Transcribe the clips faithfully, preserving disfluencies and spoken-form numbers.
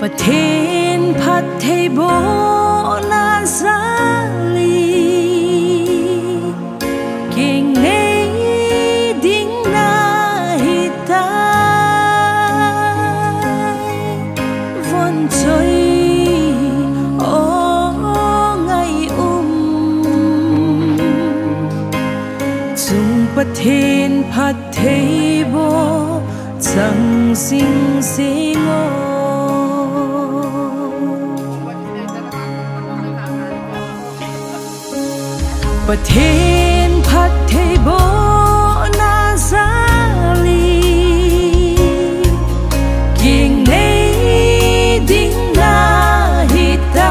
Pathen phattheibohna jal in kingnei ding nahitai. Von choi o ngai um, chung Pathen phattheiboh chang jing jing o. Pathen phattheibohna jal in kingnei ding nahitai.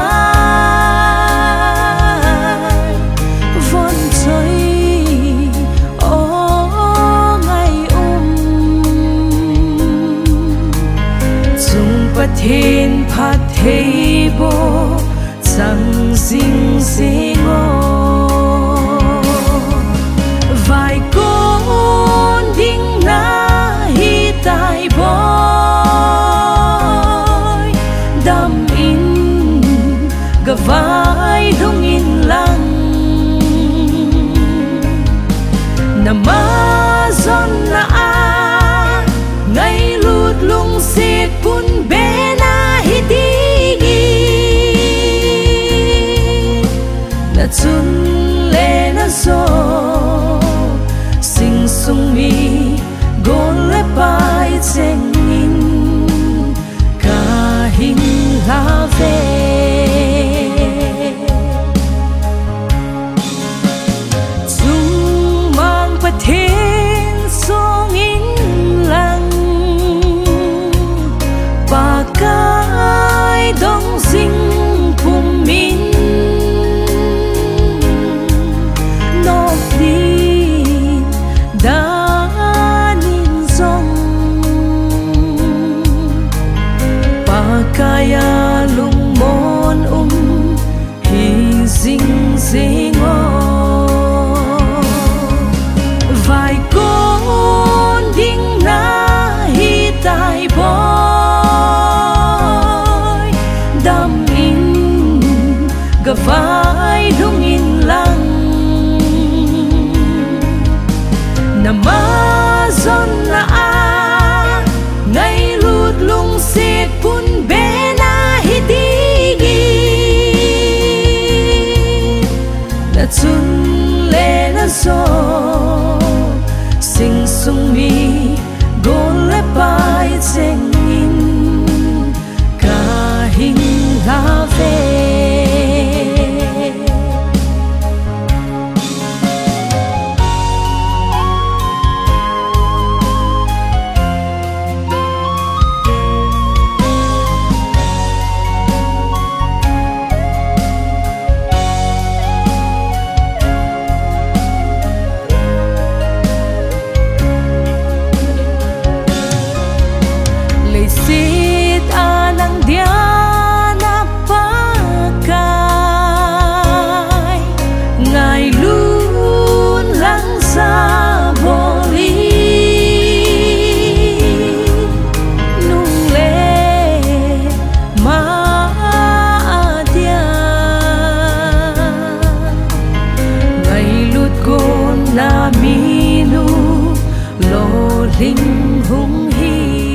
Von choi o ngai um, chung Pathen phattheiboh chang jing jing o. Vaikon ding nahitai boi, dam in, gavailhung in lang. Nama jonna a ngailut lungset pun be nahi ding in, na chun le na jo, sing sung mi gol le pai cheng in kahin lha ve. Chungmang Pathen song in lang, Pakai dong jing pum in, nop ni dan in jong, Pakai a lungmon um hi jing jing o. Vaikon ding nahitai boi, dam in, gavailhung in lang. Nama jonna a ngailut lungset pun be nahi ding in, na chun le na jo, sing sung mi gol le pai cheng in kahin lha ve. Leiset a nang dia na Pakai, ngailun lang sa bol in, nung le ma a dia ngailut kon na minu lolhing hung hi.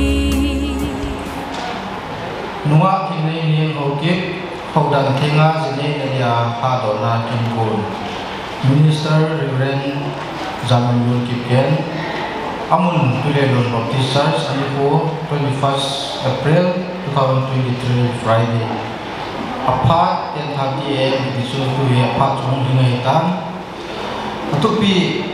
Nungah Kingneilen Haokip, Houdan Thenga, Jinei Nadia Hadohna Kinkon, Minister Reverend Janmimun Kipgen, amun Tuilelon Baptist Church, anikho twenty-first April two thousand twenty-three, Friday. Aphat ten thirty A M kiti chu tuhi aphat chu hung ding ahitan. Athupi,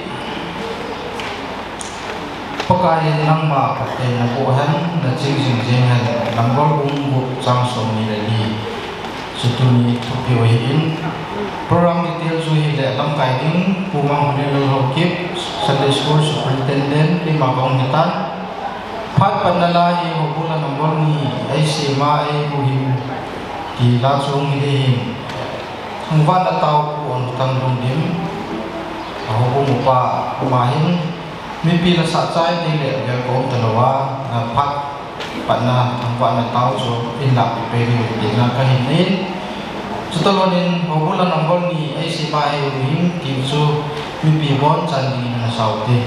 Pakai in nangma phatthei naboh hen, naching jing jing hen, Nambol bung gup chang somni le li. Chu tuni thupi u ahin, program detail chu hile lamkai ding, Pu Manghulen Haokip, Sunday School Superintendent, keima kahung hitan. Phat panna la hi houbung la number ni, eisem a eihuhhing ti la chu hung hi ding ahin. Thangvahna tao Pu Onthang Lungdim, a houbung upa, ama hin mipi la sah chai ding le vel ka um talou a, phat Patna thangvahna tao chu in lah peh peh diu tina kahin nei. Chuti lhon in houbung la number ni eisi ma hi u hing ti chu mipi bonchan dingin ana sao te.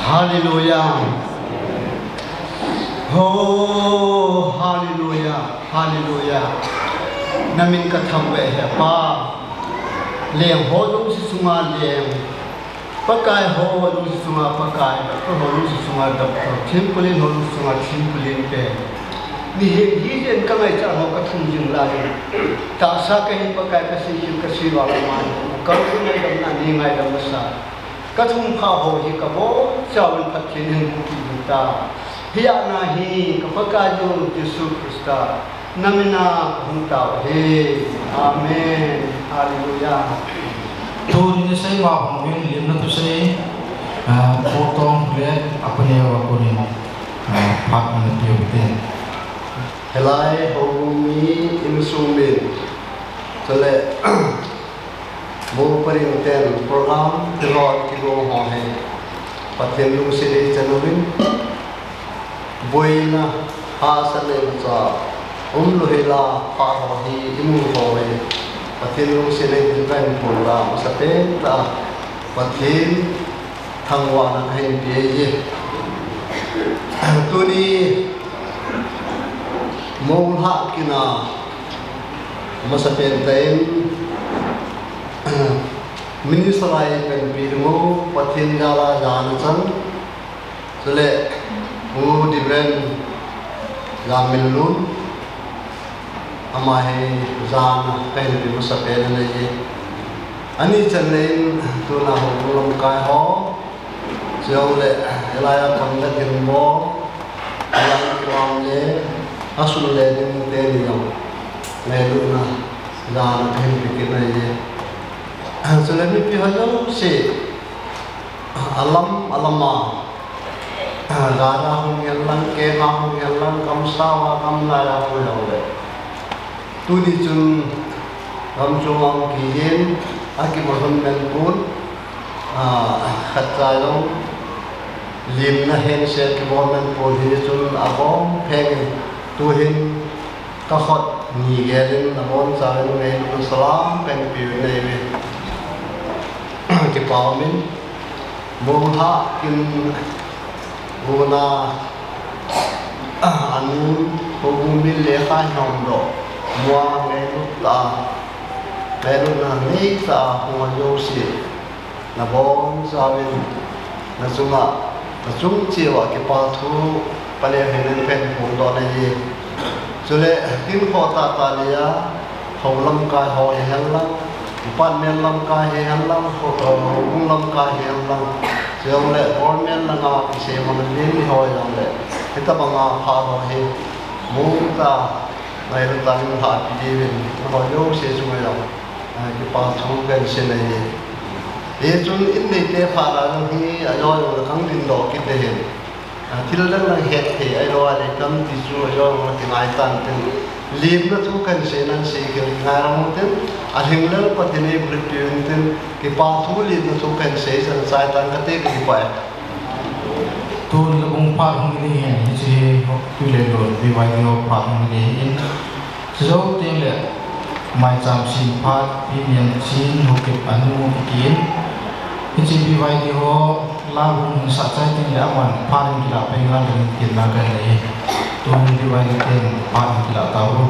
Hallelujah. Oh, hallelujah. Hallelujah. Namin kathangvah e Pa. Leng ho lungset sunga leng. Pakai ho lungset sunga Pakai, doctor ho lungset sunga doctor, thempu len ho lungset sunga thempu len pen. Mihem hijeh in kangaichat ho kathum jing lai. Tahsa kahi Pakai, kasei khel kasei vang ma. Ka ngaidam na, nei ngaidam masa. Kathum kha ho hi kabonchauvin Pathen in eihuhpi in ta. Hijeh a hi ka Pakaiyu Jesu Christa, namin a kahung tao ahi. Amen. Hallelujah. Tuni nisei ma hung in limna thusei, ah, Pu Tongkhulet, apaneo a konin, ah, phat ana peuhite. Hilai houbung mi insung min, chule, Mo paring ten program tilou kigong ho hi Pathen lungset in chan uvin, boina hahsatna imacha umlou hela, phat ho hi imu ho hi Pathen lungset in kahin phon la, masapen tah a Pathen thangvahna kahin pe ahi. Tuni Mo lhah kit na masapen tah in, minister lai panpi ding u, Pathen jal a jana chan. Chule, Pu Reverend Jamminlun, ama hi jana kahin pe masapen ahi. Ani chan le in, tuna houbung lamkai ho, chule, hilai a conduct in bol, hilai a kilam le, asun le ding teni jong, ngailutna jana kahin pe kit ahi. Chule mipi ho jouse, alam, alam a, gari a hung hen lang, keng a hung hen lang, gamsa a, gamlai a hung hen le. Tuni chun gamchung a hung kihin, akimalhun men pon, ah, khat cha jong limna hengse kibol men pon, hichun abon pheng in, tuhin kakhut ni gel in nabonchauvin ngailutna salam kahin pe u ahi. Kipa umin. Mongha kin guna, anu, houbung min lekha hinom doh, mua ngailut ta, ngailutna nei ta, hung a jouse, nabonchauvin, nachunga, nachung cheh uva kipa thu, Pale hin phen phongdoh nahi. Chule, hinkho tahtah laiya, hou lamkai ho hihen lang, department lamkai hihen lang, ho, houbung lamkai hihen lang, chujongle government langa kisei mong len ni ho hijongle, hitobanga phat ho hi, mong ta, ngailut tah in lhahpi diuvin, nangho jouse chunga jong, ah, kipa thu kahin sei nahi. Hichun in neite phat a jong hi, ajo jong le kahin dingdoh kit ding ahin. Ah, thil dang dang het thei, ahilou le tampi chu ajo jong le kingai tan tin. Limna thu kahin sei nan sei kei kingai ram tin. Ahing lel Pathen in eibuipi uvin tin. Kipa thu limna thu kahin sei chan chai tan kati kati pai. Tun le bung phat hung ni hin, hiche hi ho, tu le lo, B Y D ho phat hung ni hin. Chujou teng le, maicham sin phat, Pi Niamchin Haokip anu kitin. Hiche B Y D ho, la bung hin sa chai teng le, aman phat in kila pai ngal ding tin na kahin nei. Tun B Y D ten phat in kila tau.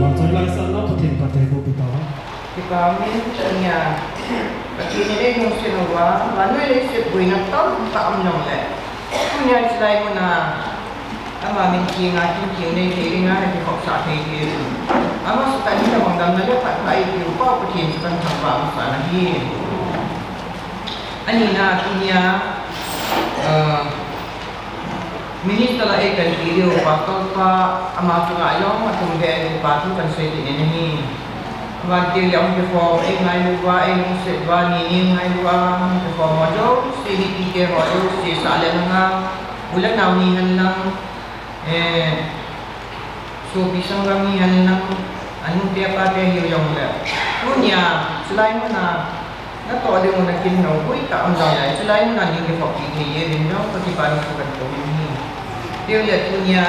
Vangchoi laisah nau Pathen phatthei boh pi tauhen. Kipa um e, tunia Pathen in eilungset uva, vannoi leiset boina tamtah um jongle, tunia chulai muna ama min kienga, kin kieng nei thei dinga, na kikhopsah thei ding. Amasatah in tabang damna le phatthei eipeu pa Pathen chu kathangvah masat ahi. Anina tunia, ah, Minister la ei kan ti diu, pastor pa ama chunga jong atum ve kipa thu kan sei kit in ahi. Van ti le ong kikhom ei ngailu uva, ei lungset uva, nini ngailu a, ong kikhom ho jouse, nipite ho jouse, sah le nunga, u le nao ni hen lang, eh, sopi sanggam ni hen lang, anu te apa te hiu jong le. Tunia, chulai muna, natoh ding u nakin nao, ui ta um jong le, chulai muna ning kikhop kit thei jeng in jong, ka kipana thu kan ko in ahi. Tiu le tunia,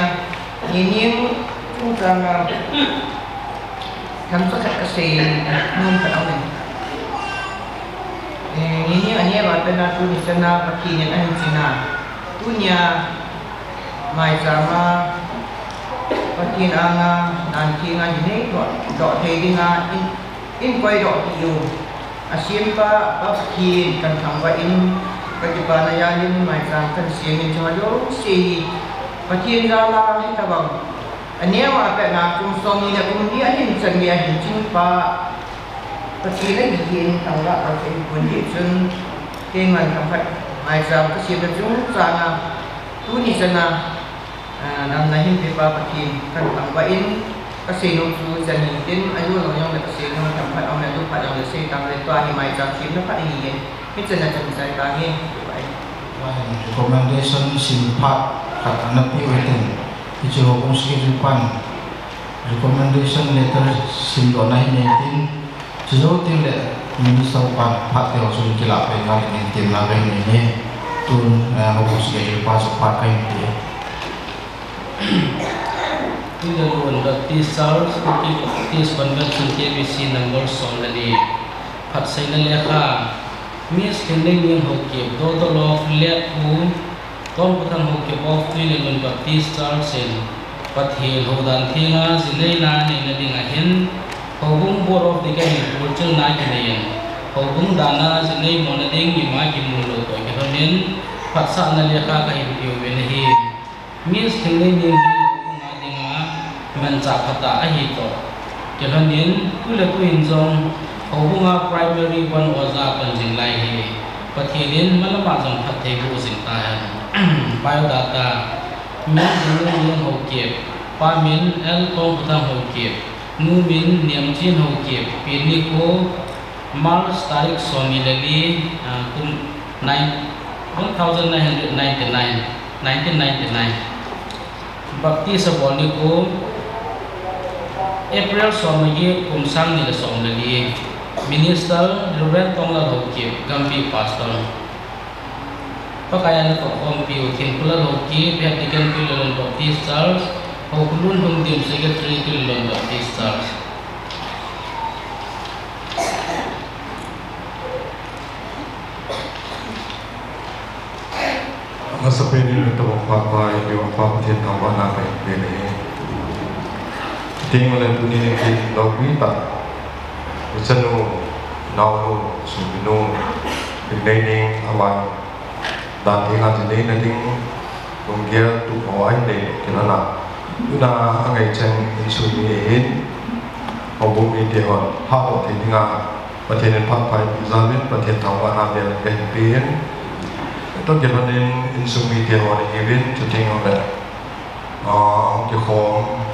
nini chungchang a, themcha khat ka sei nom khat um in. Eh, nini a neo a pat a tuni chan a Pathen in ahin chin a. Tunia, maicham a, Pathen anga, dan theng a, jinei doh, doh thei ding a, in, in koi doh ti u. Asempa, Pathen kan thangvah in, ka kipana jal in, maicham kan sem in, chua jouse, Pathen jal a, hitabang. Aneo a pat a kum somni le kum li ahin chan le ahin chin pa, Pathen ahi in thangvah a ka hinkho hi chun, keiman thangvah maicham ka sem le chungchang a, tuni chan a, ah, damna hinpe pa Pathen kan thangvah in, ka seinom chu chan hi tin, ajou lou jong le ka seinom thangvah jong le, tu phat jong le sei tang le tua hi maicham semna phat ahi in, hichan a chun chai tang e. Recommendation sim phat khat ana pe u hitin, hichu houbung secretary pan recommendation letter simdohna hi nei tin, chujou teng le minister pan phat teu chun kilah peh ngal in temna kahin nei e. Tun, eh, houbung secretary pa chu phat kahin pe e. Tun le lun Baptist Church, Kuki Baptist Convention, K B C number som le li. Phatseina lekha, Miss Thingleineng Haokip, daughter of late Pu Tongputhang Haokip of Tuilelun Baptist Church in, Pathen houdan thenga jineina neina dinga hin, houbung Board of Deacon in pulchilna kinei in, houbung dana jinei mona ding ima kimu lou toh kilhon in, phatsahna lekha kahin pe uvin ahi. Miss Thingleineng hi houbung a dinga manchah phatah ahi toh kilhon in, tu le tu in jong houbung a primary one oja pan jing lai hi Pathen in malam a jong phattheiboh jing tahen. Biodata, Miss Thingleineng Haokip, pa min L Tongputhang Haokip, nu min Nemchin Haokip, pi nikho March tarik somni le li, ah, kum nine, one thousand nine hundred ninety-nine, nineteen ninety-nine. Baptist abol nikho April somni le get, kum sang ni le som le li. Minister Reverend Tonglal Haokip, Gambih Pastor. Pakai a natoh khompiu Thinpulal Haokip, Head Deacon Tuilelun Baptist Church, Haokholun Lhungdim, Secretary Tuilelun Baptist Church. Amasapen in natoh khompiu Pa Pathen thangvahna kahin pe e. Teng le tuni nikho loupitah, ichanu, naonu, sopinu, Thingleineng amai dan thenga jineina ding, kum gel tup ho ahin nei kilhon a. Tuna angai cheng insung mi ahin, houbung mite hon hahdoh thei dinga, Pathen in phat pha eipeh jal in, Pathen thangvahna bel kahin pe in. Toh kilhon in insung mite hon ahiuvin, chuteng le, ah, kikhom,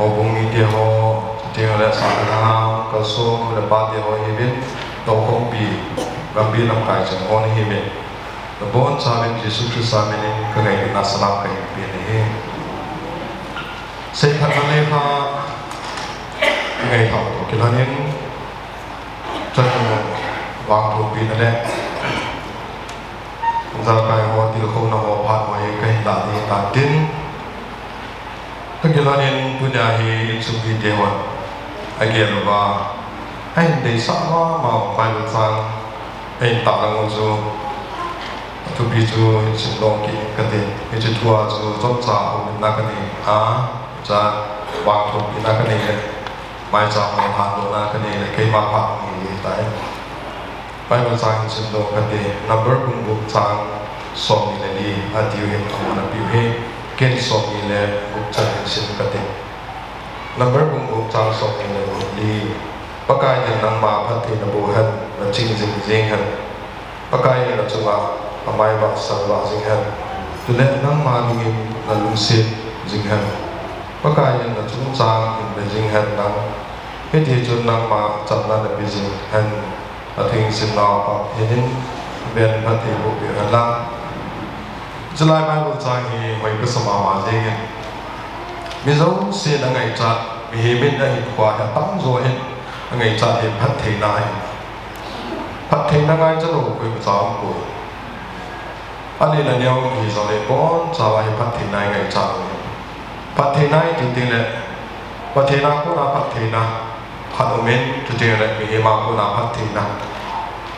houbung mite ho, chuteng le sahna, kalson nu le pate ho ahiuvin, toukhompi, Gambih lamkai cheng ho ahiuvin. Nabonchauvin Jesu Christa min in ka ngailutna salam kahin pe e. Seiphatna lekha ngaithah toh kilhon in, chanu vangthompina le jalkai ho tilkhouna ho phat ho hi kahin lah ding tan tin, toh kilhon in tunia hi insung mite hon agel uva, ahin deisah mama Bible chang ahin tahlang u chu, athupi chu hin simdoh kit kate. Hiche thua chu chomcha houlimna kanei a, cha vangthompina kanei le, maicham ho lhandohna kanei le, keima phat hi tai. Bible chang hin simdoh kate, Number bung gup chang somni le li, atiu hin amuna piu hi, ken somni le gup chan hin sim kate. Number bung gup chang somni le gup li, Pakai in nangma phatthei naboh hen, naching jing jing hen. Pakai in nachunga amai vah salvah jing hen. Chule nangma dingin nalungset jing hen. Pakaiyin nachungchang in ve jing hen lang. Hiti chun nangma chamna nape jing hen. Atheng simnau pa hin ven phatthei boh peh hen lang. Chulai Bible chang hi hoi kasa mama jengin. Mi jousen angaichat, mihem in ahinkhoa hi atamjo hin angaichat hi phattheina ahi. Phattheina ngaicha lou koima cha aumpoi. Anina neo hijongle bonchauva hi phattheina ingaichat u ahi. Phattheina iti tengle, Pathen a kona phattheina khat aumin, chuteng le mihem a kona phattheina.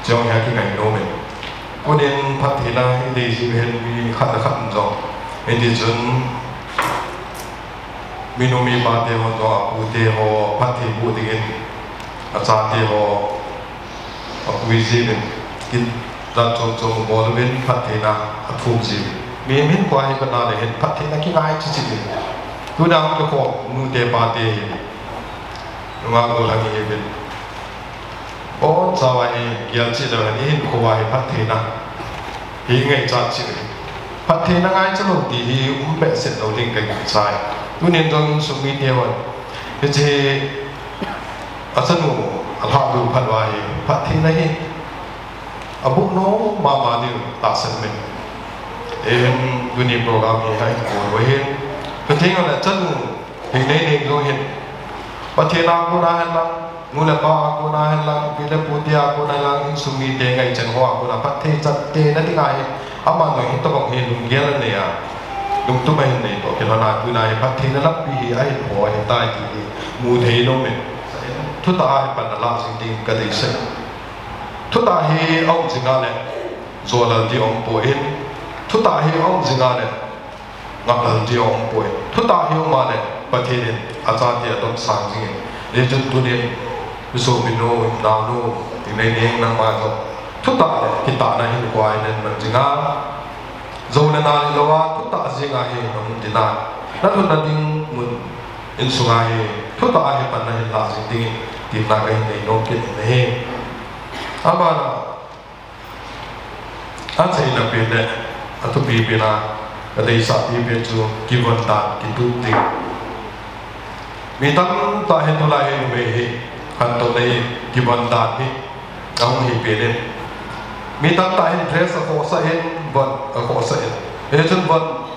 Chujong hi akingai nomin. Tunin phattheina idei jiu hin mi khat le khat in jong. Hiti chun minu mipa te ho jong apute ho phatthei boh dingin achate ho apui jiuvin, kit jat chom chom bol uvin phattheina athum jiuvin. Mihem hinkhoa hi kona le hin phattheina kingaicha cheh in. Tuna hung kikhom nute pate hi nungah gollhang ihiuvin. Bonchauva hi gel cheh leu hen, ihinkhoa hi phattheina hi ngaichat cheh u ahi. Phattheina ngaicha lou ti hi um behseh lou ding kahin kisei. Tunin jong insung mite hon hiche achanu alhah diu phat uva hi phattheina hi aboh nom mama diu tahsan umin. Ehin tuni program hi ahin bol u ahin. Chuteng le chanu hinei neng jong hin Pathen a kona hen lang, nu le pa a kona hen lang, pi le pute a kona hen lang, insung mite ngaichat ho a kona phatthei chateina dinga hi aman jong hitobang hi lunggel anei a, lungtup ahin nei toh kilhon a, tuna hi phattheina lampi hi ahin ho ahitai ti hi mu thei nomin. Thutah a hi pan nalah jing ding kadeisah. Thutah hi aum jinga le jolal ding aumpoi. Thutah hi aum jinga le ngahlel ding aumpoi. Thutah hi aum a le Pathen in achate adomsang jingin. Hijeh chun tunin isopinu, inaonu, inei neng nangma jong thutah le kitahna hinkhoa hi naman jinga, jou le nal hilouva thutah jenga hi nahung tina, nalhunna ding mun insunga hi thutah a hi pan nahin lah jing dingin temna kahin nei nom kit in ahi. Abana achaina pen le athupi pena kadeisah pi pen chu kivon dan kitup ding. Mi tamtah hi tulai hi numei hi khantouna hi kivon dan hi ahung hi pen in. Mi tamtah hin dress akhohsah in, von akhohsah in. Hichun von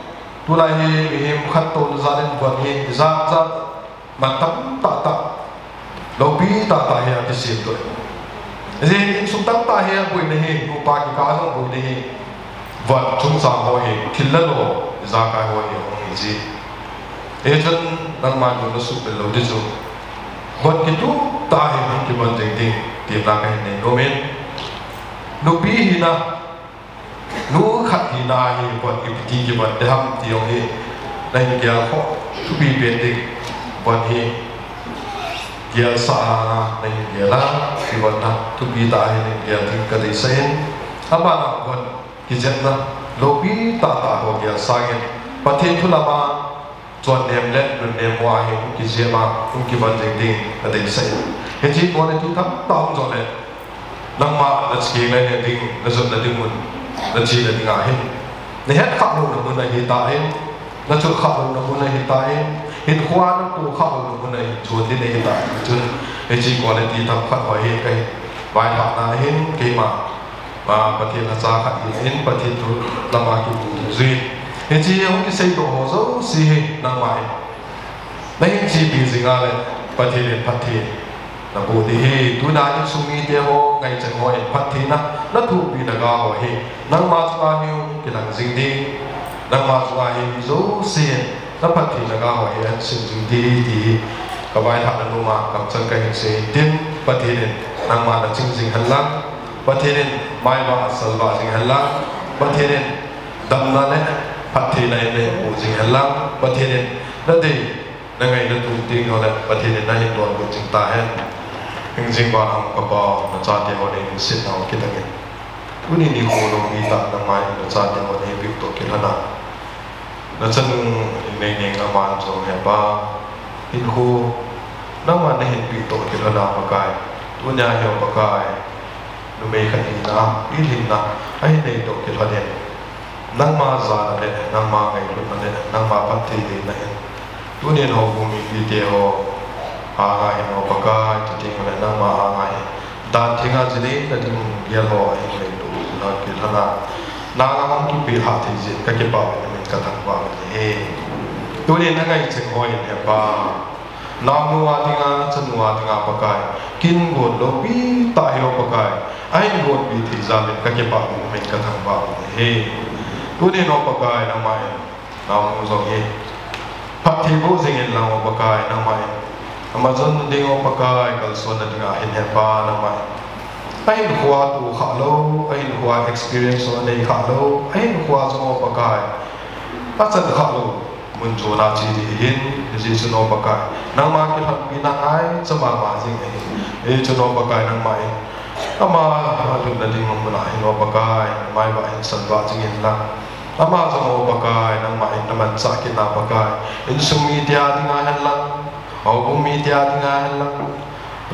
tulai hi mihem khantouna jal in von hi ijat jat man tamtah tah, loupi tahtah hi akisem toh. Hijeh in insung tamtah hi aboina hi, nupa kikah a jong boina hi, von chungchang ho hi thil le lo ijakai ho hi ahung hi ji. Hichun nangman jong nasuhmil lou ding chu, von kitup tah hi hung kivon jing ding temna kahin nei nomin. Nupi hina, nu khat hina hi von ipiti kivon ding ham ti jong hi nahin gel khoh thupi pen ding. Von hi gelsah a nahin gel a, kivonna thupi tah a hi nahin gel ding kadeisah in. Abana von kijepna loupi tahtah ho gelsang in, Pathen thu lama chonnem le nunnem hoa hi hung kijep a, hung kivon jing ding kadeisah in. Hiche quality tamtah um jongle nangma nachekeng le ding, najotna ding mun, nachena dinga hin, nahet khah louna mun ahitan, nachol khah louna mun ahitan, hinkhoa napo khah louna mun ahi, jon ding ahitan. Chun hiche quality themkhat ho hi kahin vailhahna hin keima, a, Pathen lhacha khat in, Pathen thu lama kimu jui. Hiche hung kiseidoh ho jouse hi nangma in nahin chepi jinga le Pathen in phatthei naboh ding ahi. Tuna insung mite ho, ngaichat ho in phattheina nathopi naga ho hi nangma chunga hi hung kilang jing ding. Nangma chunga hi mi jousen naphatthei naga ho hi ahin sim jing ding ti hi kavailhahna nunga kamchang kahin sei in tin, Pathen in nangma naching jing hen lang, Pathen in maivah asalvah jing hen lang, Pathen in damna le phattheina in nahin boh jing hen lang, Pathen in nadei nangai natum ding ho le Pathen in nahin donbut jing tahen. Hingjing vana um kapau, nachate ho nei lungsetnau kitangin, tuni nikho loupi tah nangman nachate ho neipiu toh kilhon a, nachanu Neineng aman jong hepa, hinkho nangman nahin peh toh kilhon a Pakai, tunia hi Pakai, numei khat hina, pi hinna ahin nei toh kilhon in, Nangma jana le, nangma ngailutna le, nangma phattheibohna hin. Tunin houbung mipite ho, anga hin O Pakai, chuteng le nangma anga hin. Dan thenga jinei nading gel ho ahin ngailu, na kilhona. Nanga hung kipe hah thei jeh in kakipah uvin, namin kathangvah uvin ahi. Tunin nangaicheng ho in He Pa. Naonu a dinga, chanu a dinga Pakai. Kin gon loupi tah hi O Pakai. Ahin gonpi thei jal in kakipah uvin, namin kathangvah uvin ahi. Tunin O Pakai, nangma in. Naonu jong hi. Phattheiboh jing in lang O Pakai, nangma in. Ama jon ding O Pakai, kalsonna dinga hin He Pa, nangma in. Ahinkhoa tu khah lou, ahinkhoa experience jong anei khah lou, ahinkhoa jong O Pakai. Achan khah lou. Mun jona che ding ahin, hijeh chun O Pakai. Nangma kilhonpina ngaicha mama jing ahi. Hijeh chun O Pakai nangma in. Ama, alhunna ding muna hin O Pakai. Maivah hin salvah jing in lang. Ama jong O Pakai, nangma in namanchah kitna Pakai. Insung mite a dinga hen lang. Houbung mite a dinga hen lang.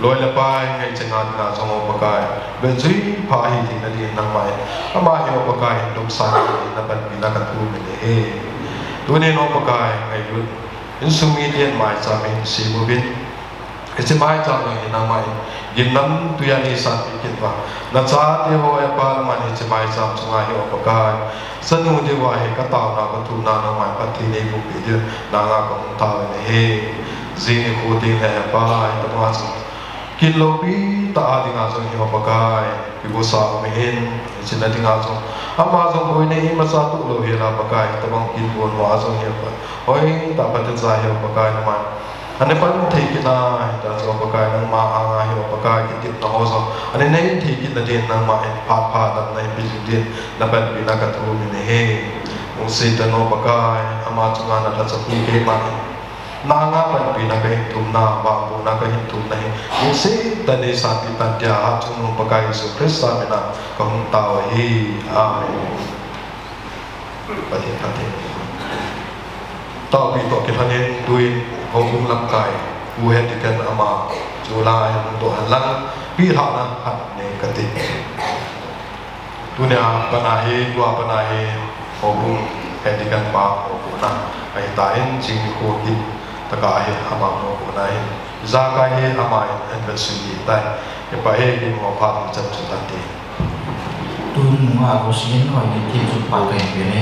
Loi le pai, ngaicheng a dinga jong O Pakai. Beh jui pha hi thei nading nangma in. Ama hi O Pakai hin lungsan in napanpina kathum in ahi. Tunin O Pakai ngailut. Insung mite in maicham in sem uvin. Hiche maicham jong hi nangma in. Gimnamtui a neisanpi kit uva. Nachate ho He Pa nangman hiche maicham chunga hi O Pakai. Chanu diuva hi kataona, kathumna nangman phatthei neiboh peh diu, nanga kahung taovin ahi. Jing nikho teng le He Pa, hitobang a chun. Kin loupi tah a dinga jong hi O Pakai. Kigosa um ahin, hiche na dinga jong. Ama jong boina imacha toh lou hel a Pakai, hitobang kin gon hoa jong hi Pa. Hoitah a phatecha hi O Pakai nangman. Ana pan thei kitna, hita chu O Pakai nangma anga hi O Pakai kitepna ho jong. Ana nei thei kitna din nangma in phat pha damna in pe jing din, napanpina kathum in ahi. Lungset tah in O Pakai, ama chunga nalhacha pu keima in. Nanga panpina kahin thumna, vangbohna kahin thumna hi. Lungset tah in neisanpi tan tia, hatchungnung Pakai Jesu Christa mina kahung tao ahi. Amen. Pathen, Pathen. Taopi toh kilhonin tuin houbung lamkai, Pu Head Deacon ama, chu la hin hung doh hen lang, pilhahna hat nei kati. Tunia pat a hi, tua pat a hi, houbung Head Deacon pa, houbung na, ahitan, jing nikho kit, tah a hi, ama houbung na hi. Ijakai hi ama in anniversary ahitai. Hepa hi, gim ho phat in chan chu tante. Tun nunga ko sin hoi ni tin chu phat kai pe ne.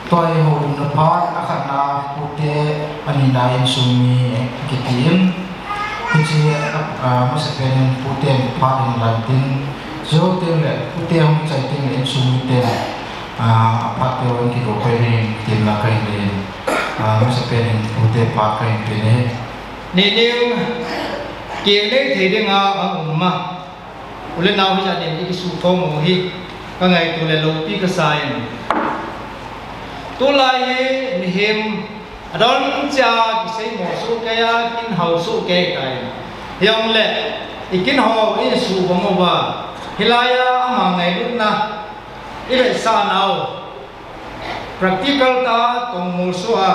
Tua hi houlimna phat, akhatna pute, anina insung mi kiti in. Hiche, ah, masapen in pute phat in lan tin. Jou teng le pute hung chai teng le insung mite, ah, aphat teu in kido pai ding in tin la kahin nei in. Ah, masapen in pute phat kahin pe e. Nening, kei nei thei dinga a um ma. U le nau hijat in i kisukhom u hi ka ngaito le loupi kasa in. Tulai hi mihem adon cha kiseimo soh kei a, kin hao soh kei tai. Hijongle i kin hao in suh bang uva, hilai a ama ngailutna i vetsah nau practical tah a tongmol soh a,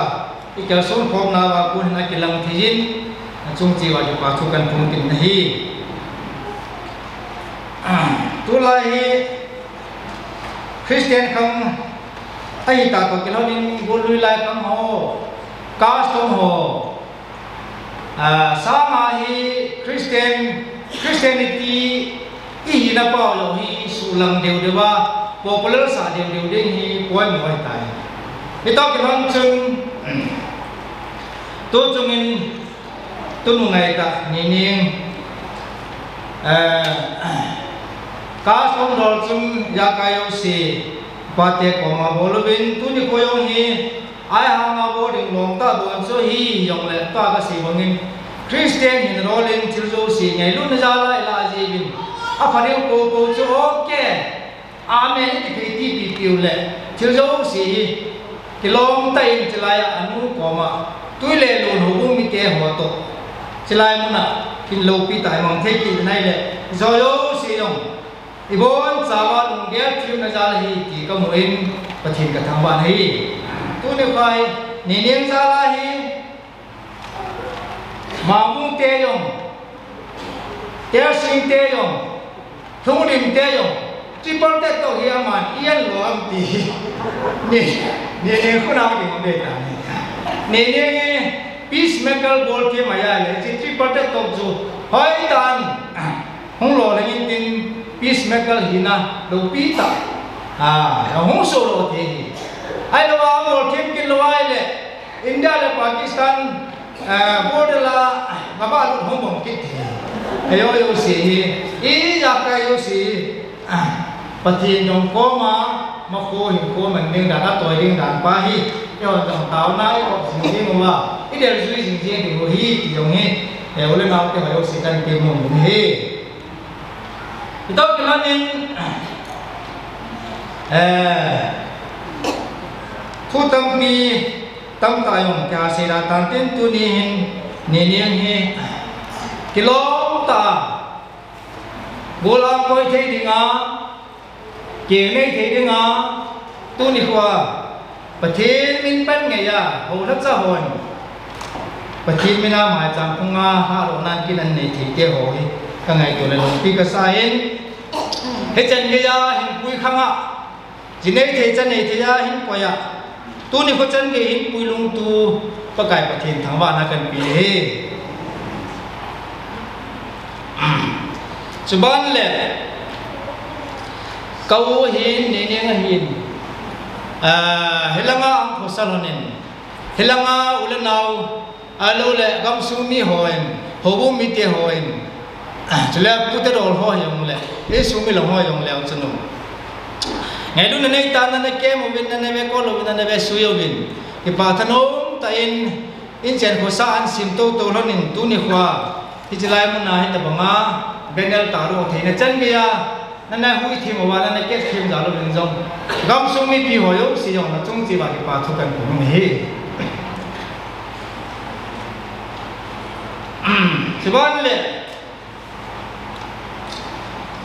i kalson khomna uva kon hin akilang thei in, achung cheh uva kipa thu kahin phong kit ahi. Tulai hi Christian khang ahi tah toh kilhon in golui lai khang ho, custom ho, ah, sanga hi Christian, Christianity i hina pau jong hi suhlang deu deu a, popular sah deu deu ding hi poimo ahi tai. Hitoh kilhon chun, tu chungin tunu ngaitah Nening, eh, custom dol chun ijakai jouse pate koma bol uvin, tuni kho jong hi, Aihanga bol ding lom tah don chu ahi jongle, tua kasei bangin Christian hin rol in thil jouse ngailutna jal a i lah jeh uvin, apha ding popo chu okay, amen i ti phei ti pipiu le, thil jouse hi kilom tah in chulai a anu koma tui le lun houbung mite ho toh chulai mun a kin loupi tah a i mang thei kit nai le, jo jouse jong i bonchauva lunggel themna jal ahi ti kamu in Pathen kathangvah in ahi. Tuni kho hi Nening jal a hi Mangbung te jong, Tersing te jong, Lhungdim te jong, triple tet toh hi aman i an lou am ti hi. Ni, ni, ni khuna ding be ta ni. Nening hi peacemaker bol them ahi le, hiche triple tet toh chu hoitah in hung lolhing in tin, peacemaker hina loupi tah a hung soh lou thei hi. Ahilou a, bol them kit lou ahile India le Pakistan, eh, border a gabah lut hung bom kit thei. Ajo jouse hi, ijakai jouse hi, Pathen jong koma, makho hinkho man ding dan, atoi ding dan pa hi, eiho jong taona i op jing ding uva, i del jui jing jing ding u ahi ti jong hi, eh, u le nao te ho jouse kahin temnom u ahi. Hitoh kilhon in, eh, thu tampi tamtah jong kiha sei da tan tin, tuni hin Nening hi kilom tah a, gollhang koi thei dinga, keng nei thei dinga, tuni kho a Pathen min pan ngei a, houlhacha hon Pathen min a maicham phunga hahlouna kin an nei thei te ho hi ka ngaito le lungpi kasa in, hichan geiya hinpui khang a, ji nei thei cha nei thei a hin koi a, tuni kho chan gei hinpui lungtu Pakai Pathen thangvahna kahin pe e. Chuban le, ka u ahin, Nening ahin, ah, hilanga ang khosal hon in, hilanga u le nao, ahilou le gamsung mi hon, houbung mite hon, chule pute dol ho jong le, insung mi lhang ho jong le, ang chanu. Ngailutna nei tah a nana kem uvin, nana vekol uvin, nana vesui uvin, kipa thanom tah in, inchen khosa an sim toto lhon in, tuni kho a, hiche lai mun a hitabang a, banner tah ro theina chan geiya, nana hui them uva, nana ket them jal uvin jong, gamsung mipi ho jouse jong nachung cheh uva kipa thu kahin phong u ahi. Chuban le,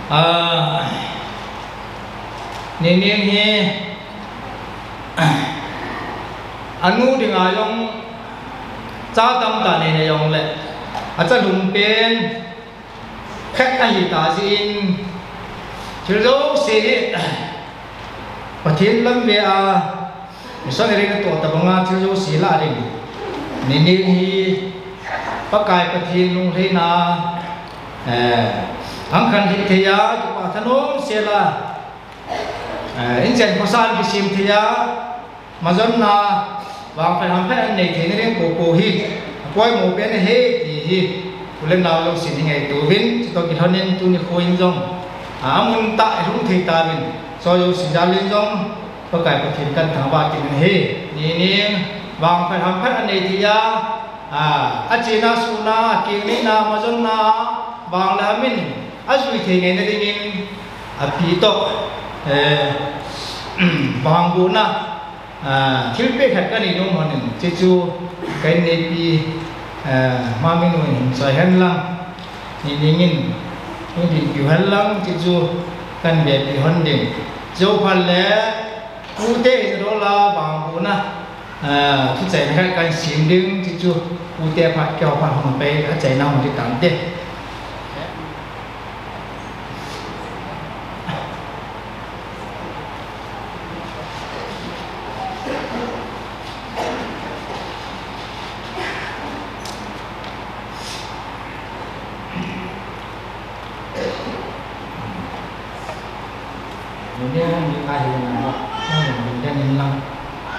ah, Nening hi, anu dinga jong cha tamtah nei nei jong le, acha lhum pen khat ahi ta jeh in, thil jouse hi Pathen lam ve a, missionary natoh tabang a thil jouse lah ding, Nening hi Pakai Pathen lunglhaina, eh, ang khan hithei a, kipa thanom sel a, Eh, inchen khosa an kisem thei a, majonna, vangphat hamphat an nei theina ding popo hi, apoimo pen ahi ti hi, u le nau jousen i ngaito uvin, chutoh kilhonin tuni kho in jong, a, amun tah i lhung thei tauvin, chujou sijal in jong, Pakai Pathen kan thangvah kit in ahi, nining, vangphat hamphat an nei thei a, a, achena suna, akeng neina, majonna, vang le ham in, ajui thei ngeina dingin, api toh, eh, vangbohna, ah, thilpeh khat kanei nom lhonin, chuchu ka inneipi, eh, Maminu in hin choi hen lang, nining in, hung dinpiu hen lang, chuchu kan bepi lhon ding. Chuphat le, pute hin rola vangbohna, ah, thuchaina khat kan sem ding, chuchu pute phat, keiho phat hung pai, achaina hung ding tante. Ni ne ni ka hi na ba, na ni den in lang,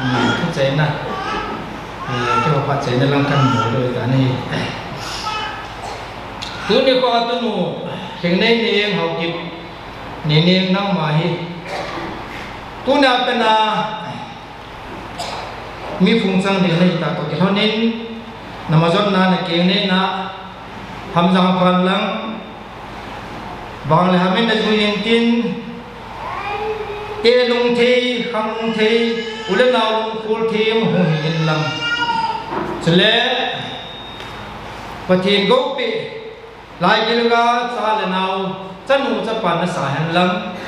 ni thuchaina, eh, keiho phat chaina lang kan bol ding ahi. Tuni kho tunu, Lhingnei Neng Haokip, nining nangma hi. Tuni a pen a, mi phung chang ding nahi tah toh kilhonin, na majonna, na keng neina, hamjang phan lang, vang le ham in na jui intin, te lung thei, khang lung thei, u le nau lungkhol thei hung hi in lang. Chule, Pathen gou peh, Lai gilga cha le nau, chanu chapa nasa hen lang.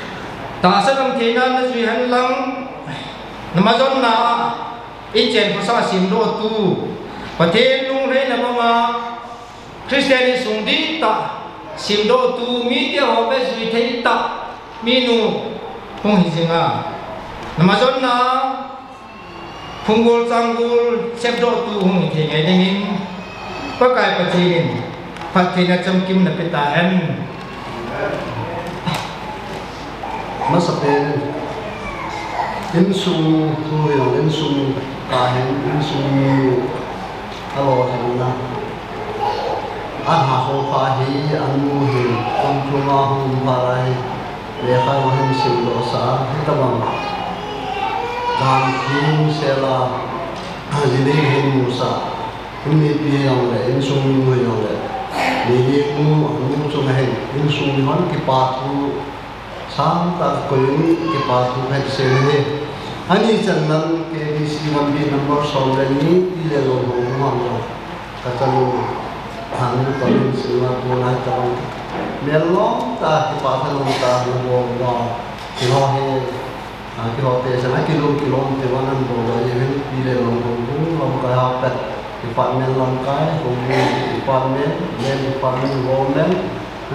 Tahsa dam theina najui hen lang. Na majonna, inchen khosa semdoh tu. Pathen lunglhaina banga, Christian insung dihtah semdoh tu, mite ho beh jui thei tah, minu hung hi jing a. Na majonna, phunggol changgol sepdoh tu hung hi thei ngai dingin, Pakai Pathen in phattheina chamkim na pe tahen. Masapen, insung thu jong, insung tahen, insung mi alo jong na. An ha ho pha hi, an nu hi, an thu ma hung pha lai. Lekha jong hin simdoh sah, hitabang. Dan thim sela, jilin hin musah. Innipi jong le, insung mi jong le. Nini mu, mu chung hin, insung mi hon kipa thu, sangtah koi in kipa thu kahin sei ahi. Ani chan lang K B C lampi number som le ni, ti le lo ho, mu ham jong. Ka chanu, hanu ka min sila ko nai tabang. Mel lom tah, kipa tha lom tah, hung bol uva. Keiho hi, ah, keiho te sana kilom kilom te van an bol uva, ye hin pi le lom bol bol lom kai ha pet. Department lamkai, home department, men department, government,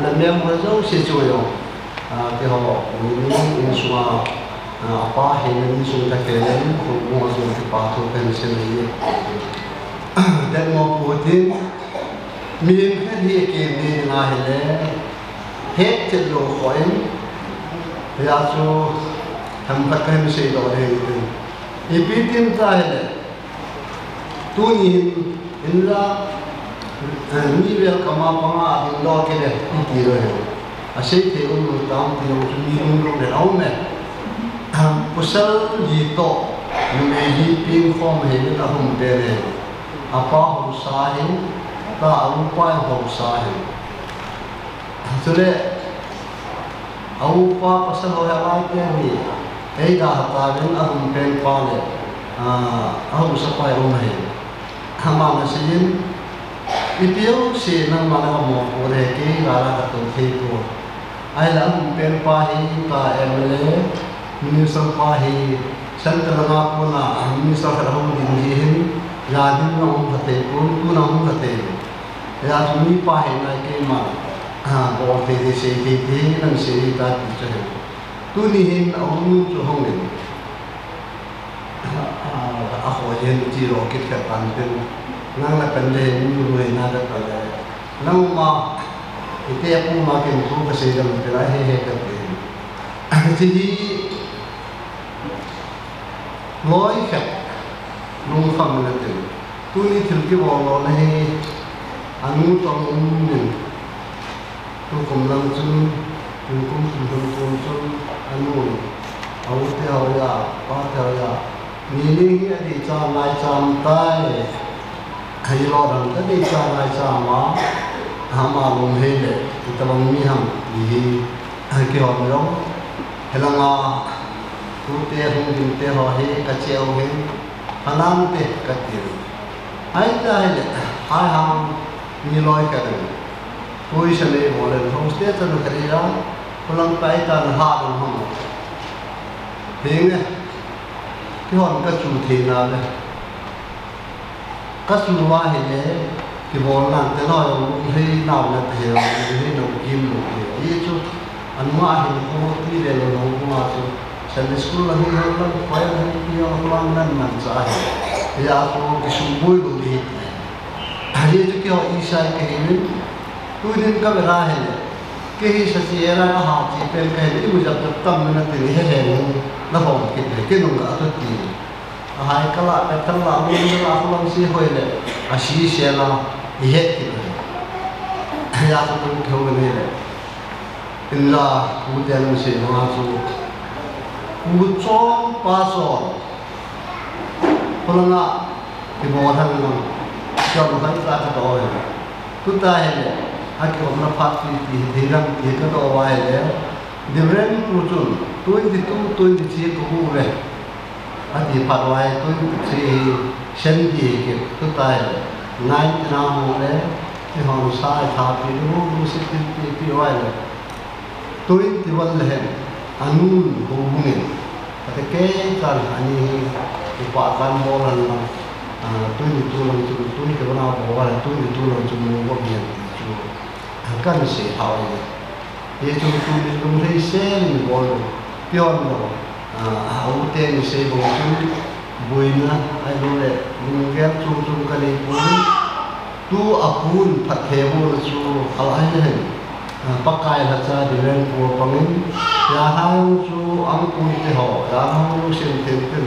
le mem ho jouse chu jong. Ah, keiho, mi, mi, insung a, ah, apa hi, mi, insung ta ke, mi, hung, hung, hung, kipa thu kahin sei ahi. Then mo pu tin, mihem khat hi kei ni na hile, het chet lou kho in, hia chu, themkhat kahin seidoh ding tin. Ipi tin ta hile, tuni hin, inla, eh, mi welcome a panga hin doh kit le, iti lou hin. Asei thei um lou tam ti jong chu mi um lou le aum e. Pasal li toh, numei li peng khom ahi le ahung pen e. Apa haosa ahi, ta a upa haosa ahi. Chule, a upa pasal ho hi alai pen hi, eidalha tauvin ahung pen pa le, ah, ahaosa pa hi um ahi. Aman aseiyin, ipi jouse nangman namopoh le kei gal a katou thei poi. Ahile ahung pen pa hi ka M L A, minister pa hi central langa kona minister khat ahung ding ji hin, gal hin nahung kha thei pon, tu nahung kha thei. Hijeh chun mipa hina keiman, ah, bol thei thei, sei thei thei, nan sei ta ti chu ahi. Tuni hin a um chu hung in. Ah, a kho hin chi ro kit khat tan tin. Nang la kan le, mi ru na ka kan le. Nangma, ite pu ma kin thu ka sei dam te la he he ka te. Chi hi, Loi khat lungkham in atin. Tuni thil kibol lona hi anu toh um in. Tukum lang chun, tukum kum thum kum chun, anu, a u te ho a, pa te ho a, ni ni hi adei cha ngai cham tai. Ahilou dang, adei cha ngai cham a, ama lung hei le, itobang mi ham, ti hi, kihon jong. Hilanga, tute hung ding te ho hi, ka cheu hin, Hanan te ka ti. Ai ta hi le, hai hang ni loi ka ding. Pui sa le mo le, hung ste ta no ka ri ya, ko lang pai ta na ha dong hang. Hing e, kihon ka chu the na le. Ka chu wa hi le, kibol nan te lo, hei nau na te he, hei no kim no te. Ye chu, Anma hin ko ti le lo lo ma chu. Sunday school la hin ho la, choir la hin pi ho la nan man cha hi. Ya ko kisuboi lo hi. Ahi chu keiho Isai kahi min. Tunin ka vera hi le. Kei hi sa chi era ka ha chi pen kahi le. Imu jap jap tam na ti ni he he ni. Na hom kit le. Kei nung ka tu ti. Ahai kala, ka kala, mun la, kulam si hoi le, asi se la, i het kit le. Ya ka tung thou ni le. In la, u te an si ma chu. U chon pa chon. Kulanga, ki mo han lang. Chon han ta ka do he. Tu ta he le. A ki om na phat ti ti, ti ram ti ka do wa he le. Reverend pu chun, twenty-two, twenty-three ko bu ve. Ati phat uva hi twenty-three hi Sunday hi kit, tuta hi nineteen a hung le, eihon sa ithapi diu, lu sitin pipi uva le, twenty-one le hen, anun houbung in, ati kei chan ani hi, upa kan bol han lang, ah, twenty-two lang chu, twenty-one a bol le, twenty-two lang chu mu bol hian ti chu, kan sei tha uva le. Hichu tuni lunglhai sel in bol lou, pion lou. Ah, a u te ni sei bou chun, boina, ahilou le, lunggel chom chom ka nei poi. Tu a pun phatthei bol chu, a lai le hen. Ah, Pakai lhacha Reverend pu apang in, ya hang chu ang pun te ho, ya hang lu sen ten ten,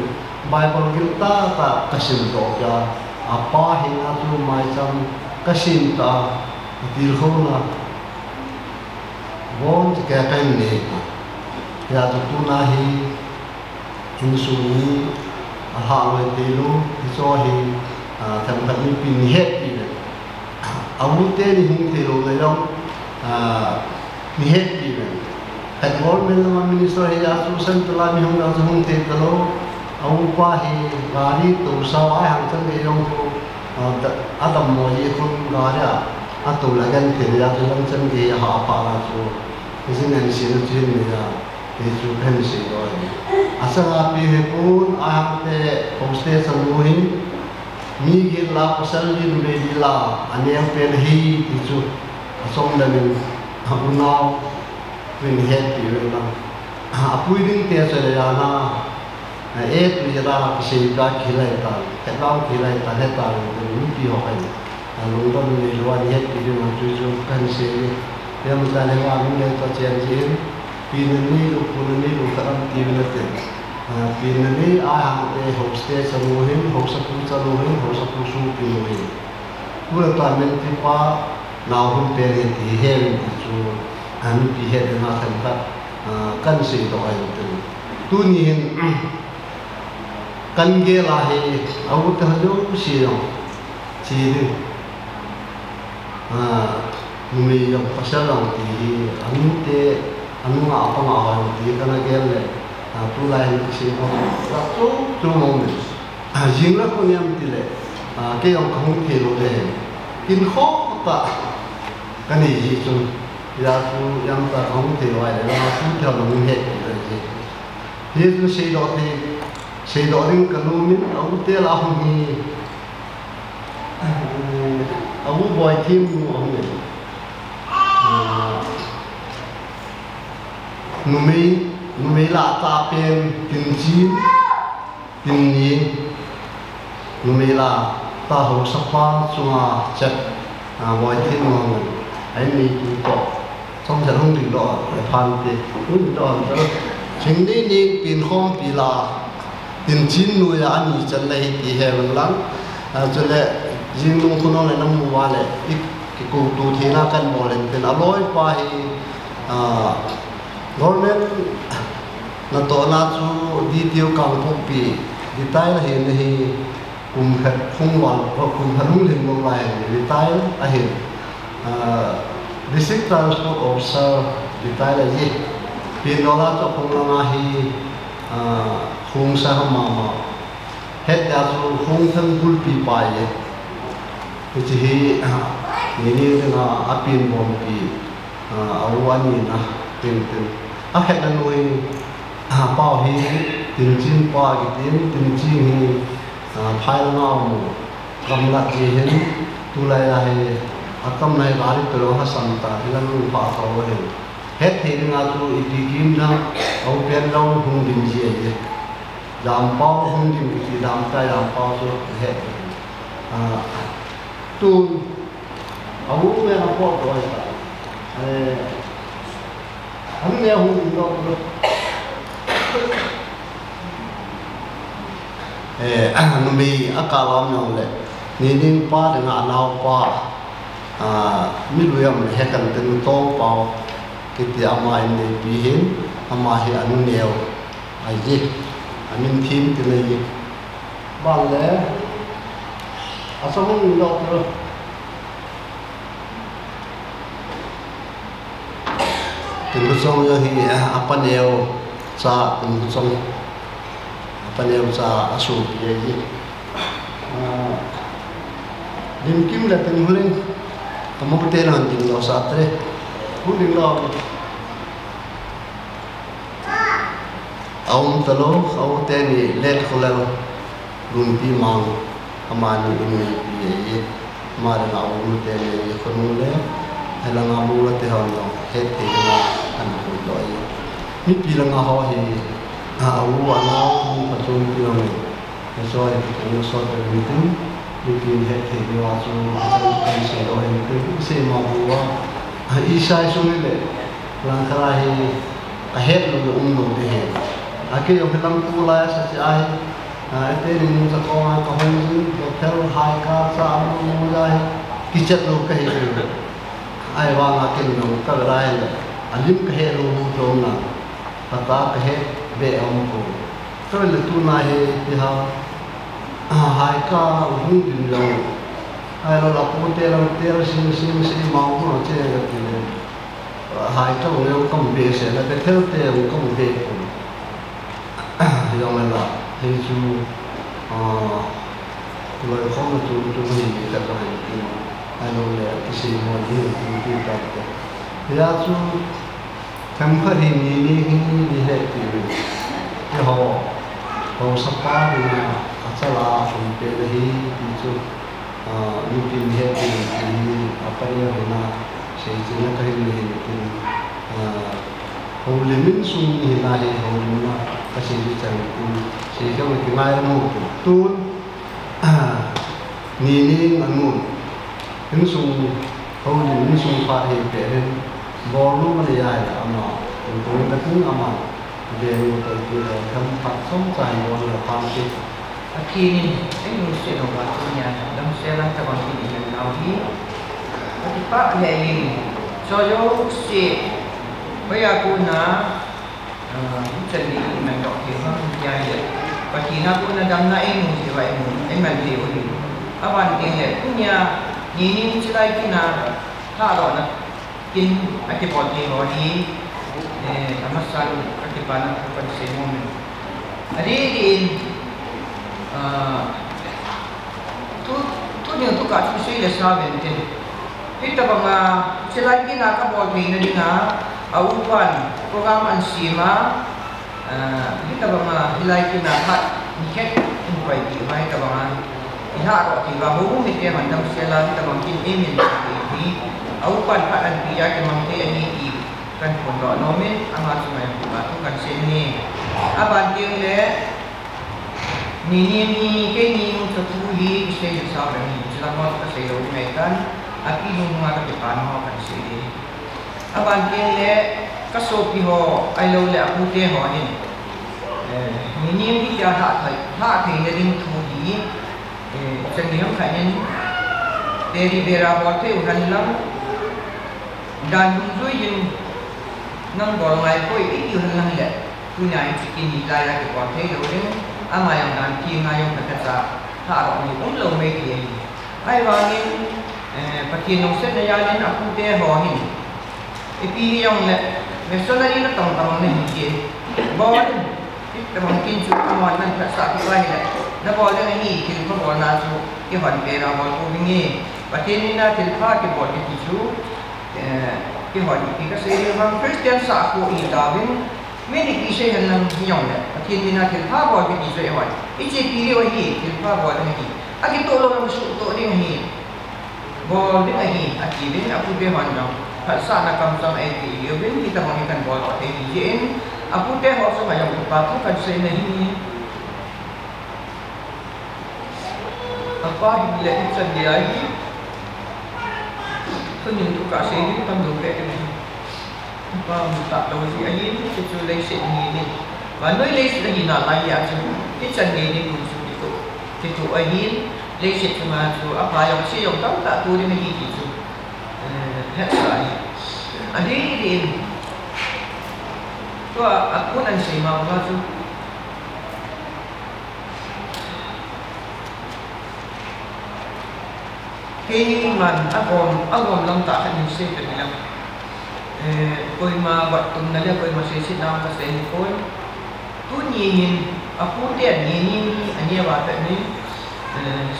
Bible gil tah tah ka sim doh kei a, a pa henga chu maicham ka sim ta, a tilkhouna. Bon ti kei a ka hin nei ta. Hia chu tuna hi insung ni a hah loi thei lou, hicho hi, ah, themkhat mipin ni hetpi le. A u te ni hung thei lou le jong, ah, ni hetpi le. Khat government lama minister hi a chu central a mi hung a chu hung thei ta lou. A upa hi gari tousau a hang chan gei jong chu, ah, da-, a dammo ji khun gari a, a tou le genthei le a chu lam chan gei a ha a pa la chu. Hiche nen sina chin ni a, ti chu ka hin sei lou ahi. A sanga pi hi pun a hang te hostage a nu hin, mi gil la pasal gil numei gil la, a neo pen hi ti chu, a som le min, a unau, min hetpi ve lang. A pui ding te chu le ya na, A, e tu jela kisei ka kilai ta, hetlang kilai ta, heta lo, mipi ho kai. A, lungdon nei lou a ni hetpi ding a chu chu kan sei. Yam ta le wa min le to chen jin. Pi na nei lou, pu na nei lou, ka ram ti na te. A, pi na nei a hang te hostage a nu hin, hosa pu cha nu hin, hosa pu supi nu hin. Pu la ta men ti pa, nau hun pe le ti he min ti chu. A, mipi het na themkhat, a, kan sei doh ahi tu. Tuni hin, Kan gel a hi, a u te ho jouse jong, che ding. A, numei jong pasal jong ti hi, a nu te, a nunga a panga ho jong ti hi, kana gel le, a, tulai hin kisei ho, ka chu, chu mo me. A, jing la ko niam ti le, a, kei jong ka hung thei lou le, kin kho ta, ka nei ji chu, ya chu, yam ta ka hung thei lou le, la chu thei lou he, ti le ji. Hichu seidoh thei, seidoh ding ka nom in, a u te la hung hi, a u Boithem nu a hung in. Ah, numei, numei la ta pen tin chin, tin ni, Numei la ta haosapa chunga chet, a, Boithem nu a hung in, a inneipi toh, chomcha hung dingdoh, a phan te, hung dingdoh, hung dingdoh. Thing nei nei pen khompi la, Tinchin noiya ani chan le hi ti he vang lang. A, chule jing lung khunong le namu uva le i kikouto theina kan bol in tin aloipa hi, a, government natohna chu D T O Kangpokpi, D T I la hi na hi kum khat hung val, kum khat hung lhin lou lai hi D T I ahin, a, District Transport Officer D T I la ji. Pin dola chu khung langa hi, a, hung sa ha mama. Het ya chu hung thang bulpi pa ye. Hichi hi, a, ni ni dinga apin bompi, a, a u ani na, tin tin. A khetna nu hi, a, pau hi, Tinchin pa kitin, Tinchin hi, a, phai langa mu. Gamla ji hin, tulai a hi, a gamla hi gari pe lou ha sam ta, hi lam lung pha tho hin. Het thei dinga chu ipi kim na, au pen lou hung din ji ahi. Jam pau hung din kiti jam ta, jam pau chu het. A, tun, a u me na po ko ai ta. Eh, an ne hung din lou. Eh, numei a kalam jong le, Nining pa dinga a naopa, a, mi lui am le he kan tin Tongpao, kiti ama in neipi hin, ama hi anu neo, ahi, amin thim tin ahi. Ban le, a song ni lo tro. Tin lu song yo hi, a, apa neo, cha, tin lu song. Apa neo, cha, a su pi ahi. A, lim kim le tin huling, kamo te lan tin lo sa tre. Huling lo. A um talou, a u teni let khulel, Lunpi Mang, amani in neipi ahi, ama le a u teni khonung le, helanga mu la te hon lo, het te la, an khu lo ahi. Mipi langa ho hi, a, a u, a nao, mu pha chun pi lo ni. Hiche hi kei sot beh in tin, mipin het thei diu a chu, kan, kan sei lou hin tin, sei ma bou a. A, Isai sung le, lang khat a hi, ka het lou um lou te hi. A kei jong hi lang tulai a sa chi a hi, a, te ni mu cha kong a ka hung jin, ka thel hai ka cha mu mu ja hi, kichat lou ka hi. Ahivanga ken jong ka vel a hin, a lim ka het lou lou na, ka ta ka het beh a um ko. Ka vel le tuna hi, ti ha, a, hai ka hung din jong. Ahilou le pu te lang tel sim sim sim ma u ko che ka ti le. Hai ka hung jong ka mu behseh na, Bethel te jong ka mu beh ko. Jong le la, hei chu, a, loi khom na chu, chu hi ka ka hai ti. Ahilou le, kisei mo ni ti ti ta te. Hia chu, Themkhat hi ni, ni hi ni he ti. Keiho, haosapa hi na, a chala hung pe na hi ti chu, a, mipi ni he ti hi, a pa ni hi na, sei chi na ka hin ni hin tin, a, houlim insung ni hi na hi, houlim na, ka sei chi chang tin, sei ka ma ki ngai mo tun. Ni ni anu, insung, houlim insung phat hi pe hin, bol nu ma le ai la ama, kum kum ka tin ama, ve nu ka ti le, kam phat som chai bol le phat ti. A ti ni, ei nu se no ba tu nia, dam se lang ta bang ti ni men nau hi. A ti pa le ni, so yo se, ba ya ku na, A, hichan ni i man doh thei ham tia hi. Pathen a kona damna i mu thei uva i mu, i man thei u hi. Aban teng le, tunia, ni ni chilai kin a, thadohna kin a kibol thei ho hi, eh, amasan ka kipana thu kan sei nom in. Adeh in, a, thu, thu ding thu ka thu sei le sa ven tin. Hitabanga, chilai kin a kabol theina dinga, a upan program an sem a, ah, hitabanga, hilai kin a khat, nikhat, in pai ti uva hitabanga, i ha ro ti uva, houbung mite man damsel a, hitabang kin amen ti hi, a upan khat an pi a kimang thei ahi ti, kan phondoh nom in, ama chunga thu kan sei ni. Aban teng le, Ni ni ni, keini nung chu thu hi, kisei le sa bang hi, chila mo ka sei lou ngai tan, a pi nung nunga ka kipa na ho kan sei le. Aban teng le, ka sopi ho, ahilou le, a pute ho hin. Nining hi tia hah thei, hah theina ding thu hi, eh, chang ni ham khat in, teri bera bol thei u hen lang, dan dungjuiyin nang bol ngai poi i tiu hen lang le, tunia hi chicken ni lai a kibol thei lou ding, ama jong dan theng a jong khat cha, hah ro ni um lou mai thei ahi. Ahivangin, eh, Pathen lungsetna jal in apute ho hin, ipi hijongle, missionary natong tong nahi ti. Bol in, itobang kin chu amahon naphatsah kit uva ahile, nabol ding ahi, thilpha bolna chu, kihon pena bol pou vinge. Pathen mina thilpha kibol kiti chu, eh, kihon kiti kasei ding vang, Christian sahkho itauvin, min ipi sei hen lang hijongle, Pathen mina thilpha bol kiti chu eihon. Ichepi diu ahi, thilpha bol ding ahi. Akitoh lou jong suhtoh ding ahi. Bol ding ahi, atiuvin, apute hon jong phatsahna kamchang eipeh uvin, hitobang hi kahin bol thei ahi jeh in, apute ho chunga jong kipa thu kahin sei nahi. Apa hile ichan gei ahi. Thunin thu kasei ding tamlou beh ding ahi. Apa um talou jeh ahin, hichu leiset ni ni. Vannoi leiset ahi nalai a chu, ichan gei ding mun chu kitoh, kitoh ahin, leiset chunga chu, apa jong, se jong tamtah to ding ahi ti chu, eh, hetsah ahi. Adeh deh in, tua, akun ahin sei ma banga chu, Keiman agom, agom lam tah khat in sei kati lang. Eh, koima vattumna le koima seisetna kasei ahipoi. Tuni hin aputen Nining hi aneo a pat in, eh,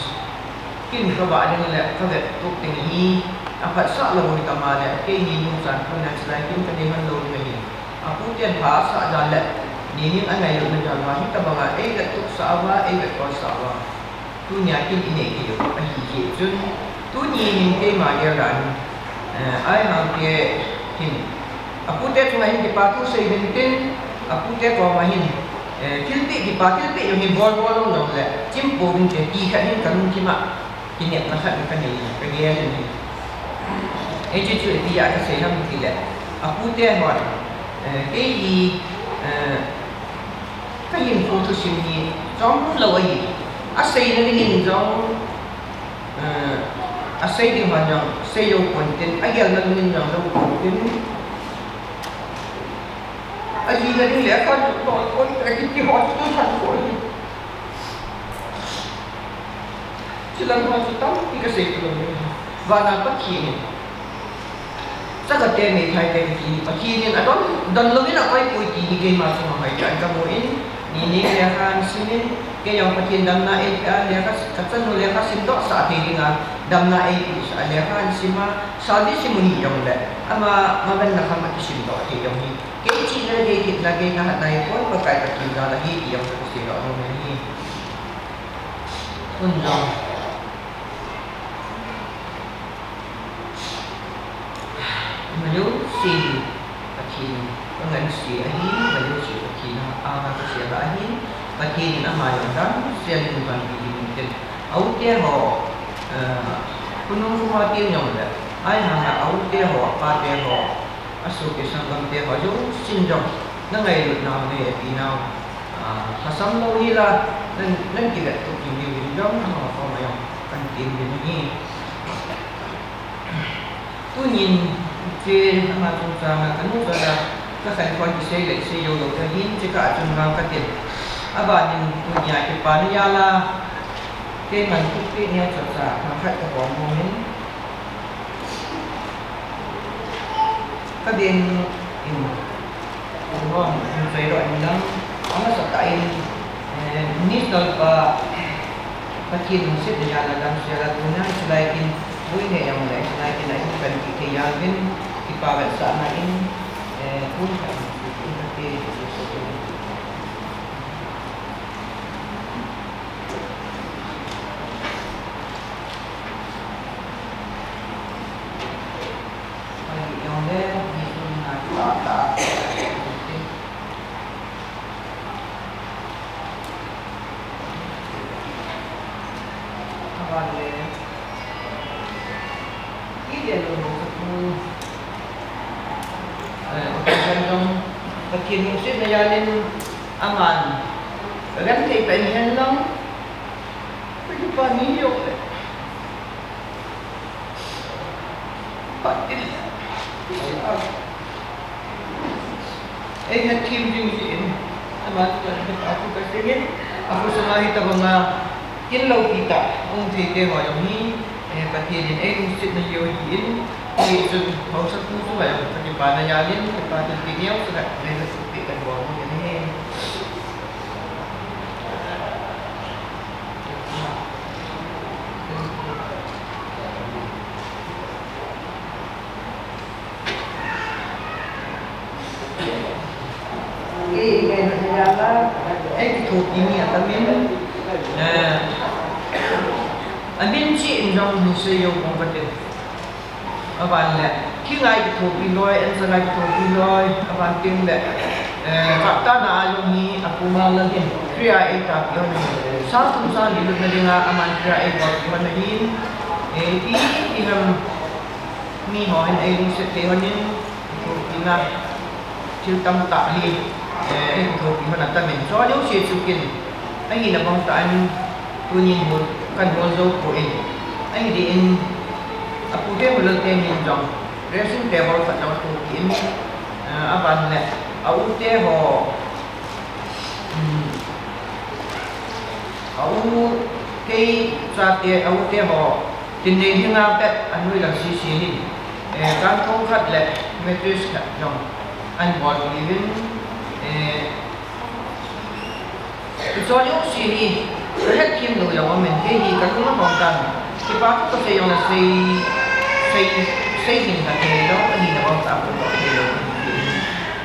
kin kavah ding le kavettup ding ahi, aphatsah lou hitam a le, keini nungchan kona chulai kin kanei man lou ding ahi. Aputen phatsah jal le, Nining angailutna jal uva, hitobanga eivettup sah uva, eivetcall sah uva. Tunia kin inei thei u ahi jeh chun, tuni hin keima gel dan, eh, Aihangte hin, apute chunga hin kipa thu sei uvin tin, apute koma hin, eh, thilpeh kipa, thilpeh jong hin bol bol lou jongle, chim pouvin te ti khat hin kalungthim a kinepna khat kanei, kagel in ahi. Hiche chu ipi a kasei ham tile, apute hon, eh, kei hi, eh, kahinkho thusim hi chomlou ahi. Aseina dingin jong, eh, asei ding hon jong sei jou pon tin, agelna dingin jong jou pon tin, ajina ding le akhan jou pon tin, akiti ho chu than pon tin. Chulang ho chu tampi kasei talou e. Vana Pathen in, chakate meithaite kiti hi Pathen in adon, don louvin akoipoi ti hi keima chunga hoitah in kamu in, Nining lekha ahin sim in, kei jong Pathen damna eipeh a, lekha, kachanu lekha simdoh sah thei dinga damna eipeh sah a, lekha ahin sim a, service mu hih jongle, ama, ama venna kham a kisimdoh thei jong hi, kei chihna le kei thepna, kei kahatna hipon, Pakai Pathen jal ahi ti jong kasei doh nom ahi. Tun jong Majouse hi Pathen in kangansea ahi, majouse Pathen a, a, kasei ahi, Pathen in ama jong damsel in panpi ding in tin. Aute ho, eh, khonung khoma teng jongle, ahivanga aute ho, apate ho, asopi sanggamte ho jousen jong, nangailutnau, nahetpinau, ah, lhasam lou hila, nan, nan kivettup jing diuvin jong, nangho koma jong, kahin tem uvin ahi. Tunin, hiche, ama chungchanga kanu chunga, kakhankhon kisei le, sei jou lou kahin, hiche kah a chun vang katin. Abanin, tunia kipana jal a, keiman thupeh neo chacha, thangkhat kahom mong in. Kaden in, hung hung choi doh in lang, amasatah in, eh, Minister pa, Pathen lungsetna jal a damsel a tuna, hiche lai in, boina jong le, hiche lai in a in panpi thei jal uvin, kipa vetsahna in, eh, tun khat in, in khat in, Pathen lungsetna jal in, Aman, ka genthei pen hen lang, ka kipa ni jong le. Pat in. Ei hetthem ding jeh in. Aman, ka kipa thu ka sei in. Akhosung a hitobang a, kin loupi tah, um thei te ho jong hi. Eh, Pathen in eilungset na jeh ahin, hijeh chun haosapu chunga jong ka kipana jal in, kipa thilpeh neocha khat nei ka thilpeh kan bol u ahi. Ei kithopi mi atam in, eh, amin cheh in jong hin sei jong pong kate. Aban le, thingai kithopi loi, ansangai kithopi loi, aban teng le, eh, kaptana a jong hi, apu Manglal hin, Christa eitapi hon ahin. Sang thum sang li lutna dinga, aman Christa eibolpi hon ahin, eh, ipi, ipi ham, mi ho hin eilungset thei hon in, thopina thil tamtah hi, eh, eikithopi hon atam in. Chua jouse chu kin, ahina bang tah in, tunin bol, kan bol jou poi. Ahi deh in, apu Themulal te min jong, dressing table khat jong thopi in, eh, aban le, a u te ho, um, a u, kei chate, a u te ho, Tin nei dinga pet anoi lang sese hin, eh, kanthong khat le mattress khat jong ahin bolpi uvin, eh, hiche jouse hi ka hetthem lou jong aum in, kei hi kalung ahom tan, kipa thu kasei jong le sei, sei, sei hin kathei lou, ahina bang tah a kathei lou.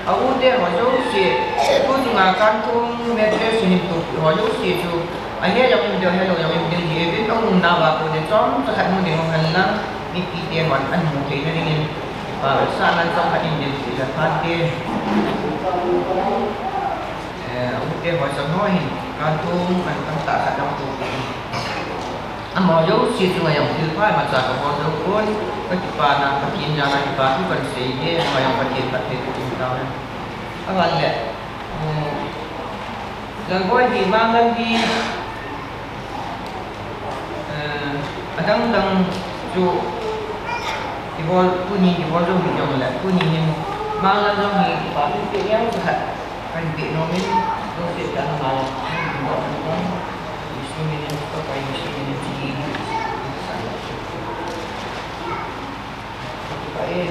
A u te ho jouse, tu chunga kanthong mattress hin tu ho jouse chu, ahe jong in ding, ahe lou jong in ding, hi uvin, aumna uva kona chomcha khat mu ding hen lang, mipi te hon amu theina dingin, pa sa nan chomkhat in ding, ti la phan te. Eh, a u te ho jong ho hin, kanthong, kanthong tamtah khat jong tu. Amaho jouse chunga jong thilpha imacha kabol jou pon, ka kipana, Pathen jal a kipa thu kahin sei e, amaho jong Pathen phatthei boh in tahen. Aban le, um, Lalboi hi, Manglal hi, eh, adang dang chu kibol, tuni kibol jou hih jongle, tuni hin Manglal jong hi kipa thu peh neocha khat kahin peh nom in, lungset tah a Manglal, Jesu min in, Pakai Jesu min in, chi. Ka e,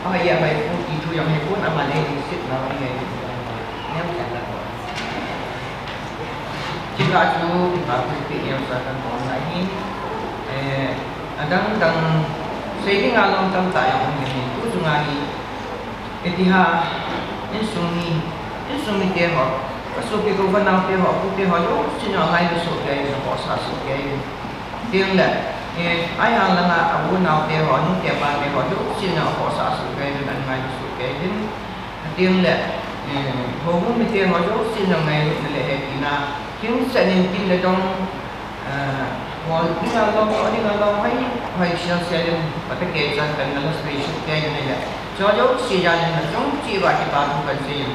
ahoi a hoi pon ti thu jong hipon, aman eilungset nau, eingailut nau, neocha khat. Chule chu, kipa thu peh neocha kahin bol ngai hin, eh, adang dang, sei dinga lom tamtah jong um in, tu chunga hi, Iti ham, insung mi, insung mite ho, ka sopi ka u ka nao te ho, pu te ho, jouse jong angailu soh kei uvin, akhohsah soh kei uvin. Tin le, eh, ahi hang langa, abu nao te ho, anu te apa te ho, jouse jong akhohsah soh kei uvin, angailu soh kei uvin. Tin le, eh, houbung mite ho, jouse jong ngailutna le hepina, hing sen in tin le dong, Ah, bol dinga lom, bol dinga lom, hoi, hoi, siang siang in, pata kei chan kan na la sei suh kei in le. Cho jouse jal in na chung chi ba kipa thu kan sei in.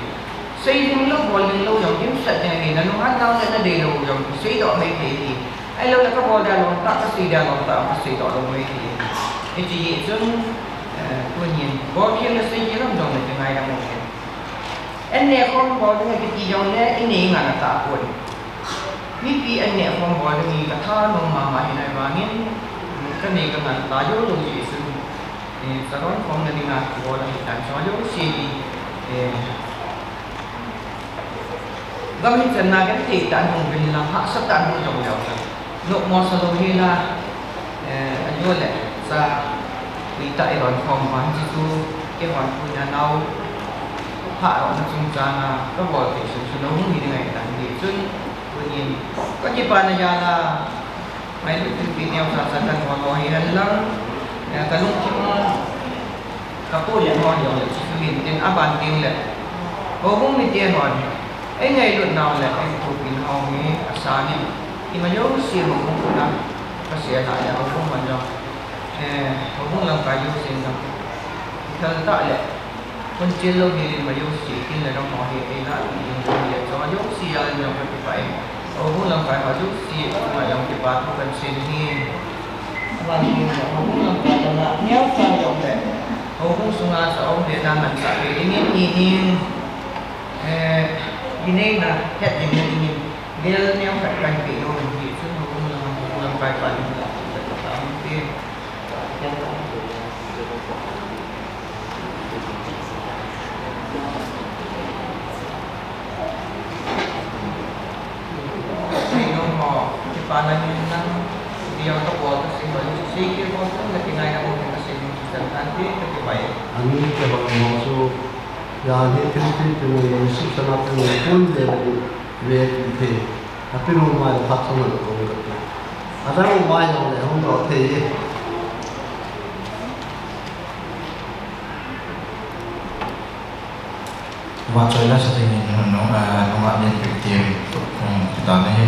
Sei ding lou, bol ding lou jong dimset ding ahi, na nunghan nau le na dei lou jong, seidoh mai thei hi. Ahilou le ka bol dia lom tah, ka sei dia lom tah, ka seidoh lou mai thei. Hiche hi chun, eh, tunin, bol khel le sei khel jong le kingai ding ahi. An neh khom bol ding kiti jongle, inei ngal atah poi. Mipi an neh khom bol ding hi katha nom mama hi ahivangin, kanei kangal ta joulou jeh chun, eh, cha don khomna dinga kibol ahitan, chua jouse hi, eh, gam hi channa genthei tah in hung uvin lang, hahsa tah in hung jong leu chun. Nopmo sa lou hela, eh, ajole cha, tui tah i don khom uva, hiche chu keihon tunia nao phadohna chungchanga kabol thei sung chu nahung hi ding ahitan, hijeh chun tunin kakipana jal a ngailut thilpeh neocha cha kahin bol u ahi henlang, eh, kalungthim Ka pu le nao jong le chu hin tin aban ding le. Houbung mite hon, ei ngailut nau le ei thopina ho hi asang in, ima jouse houbung kona kasei a le houbung hon jong, eh, houbung lamkai jouse jong, thal tah le, hun chil lou hi le ima jouse, tin le dong ho hi ei lah ding jong le cho Jouse a jong kakipah e. Houbung lamkai ho jouse a jong kipa thu kahin sei ahi. Aban in houbung lamkai ho a neocha jong le houbung sunga sa um le na mansah pe dingin, i hin, eh, i neina het ding na dingin bel neo khat kahin pe nom in, hichun houbung lam, houbung lamkai pa in la, Ani ke ba mo su ya ni tin tin tin ni su sa na tin ni pun le ni ve tin te. Api ru ma le phat sa na ko ni ka. Ada ru ma ya le hung ro te ye. Vahchoila sa dingin, nungah, nungah nin pek tim, um, kita ni.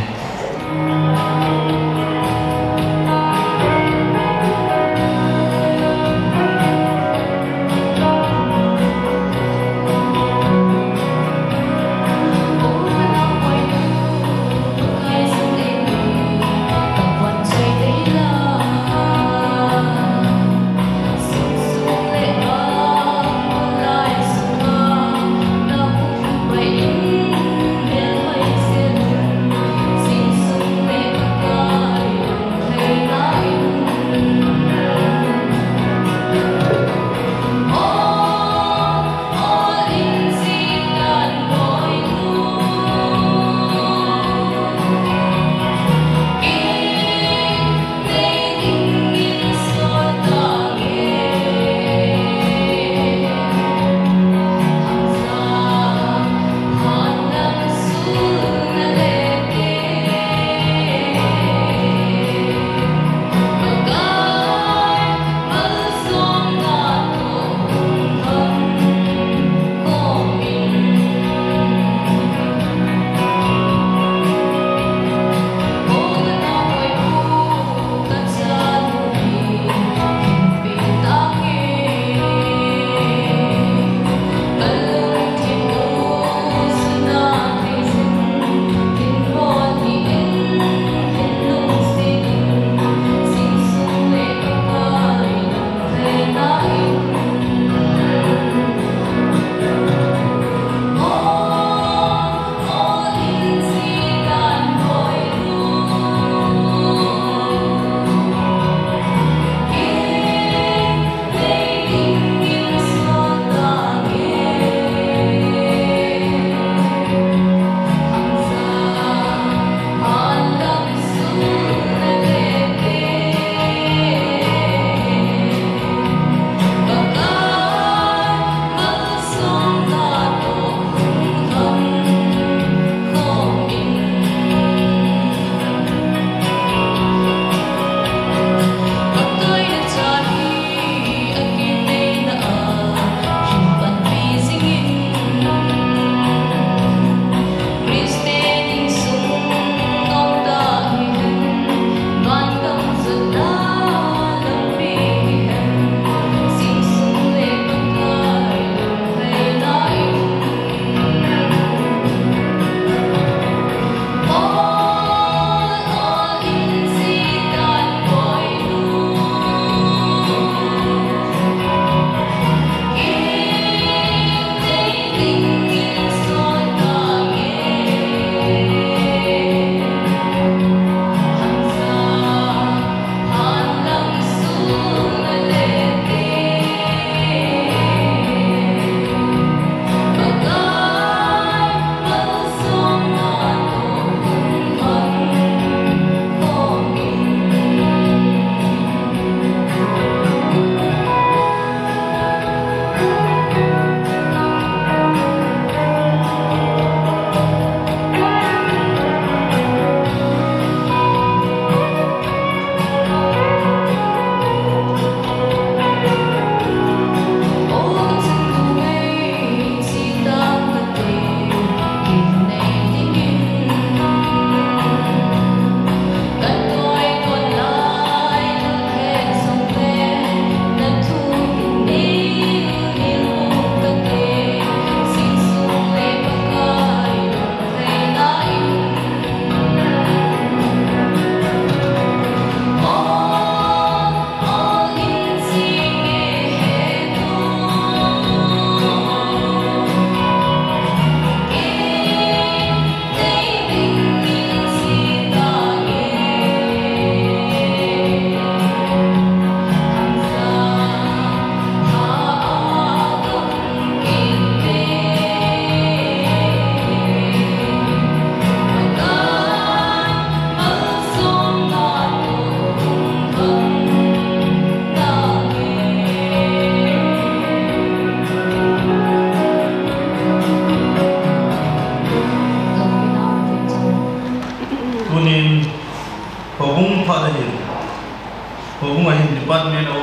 Department ho,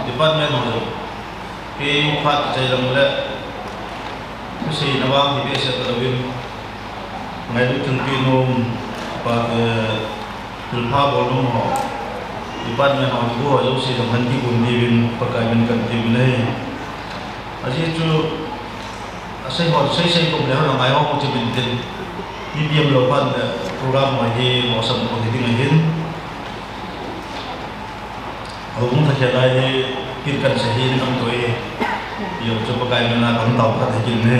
department ho jong kei phat chai lang le, kasei na vang hi behseh talou in, ngailut thilpeh nom, pa, eh, thilpha bol nom ho, department ho, ho jouse jong han kigon diuvin Pakai min kan ti uve. Ajeh chu asei ho, sei sei kom le ho ngai ho chu min tin, mi biam lou phat le program ho hi mosam ko hi ding ahin. Houbung thakhel lai hi, kin kan sei hi, ni kam toi. Yo, chu Pakai mina kan tao khat hi kin hi.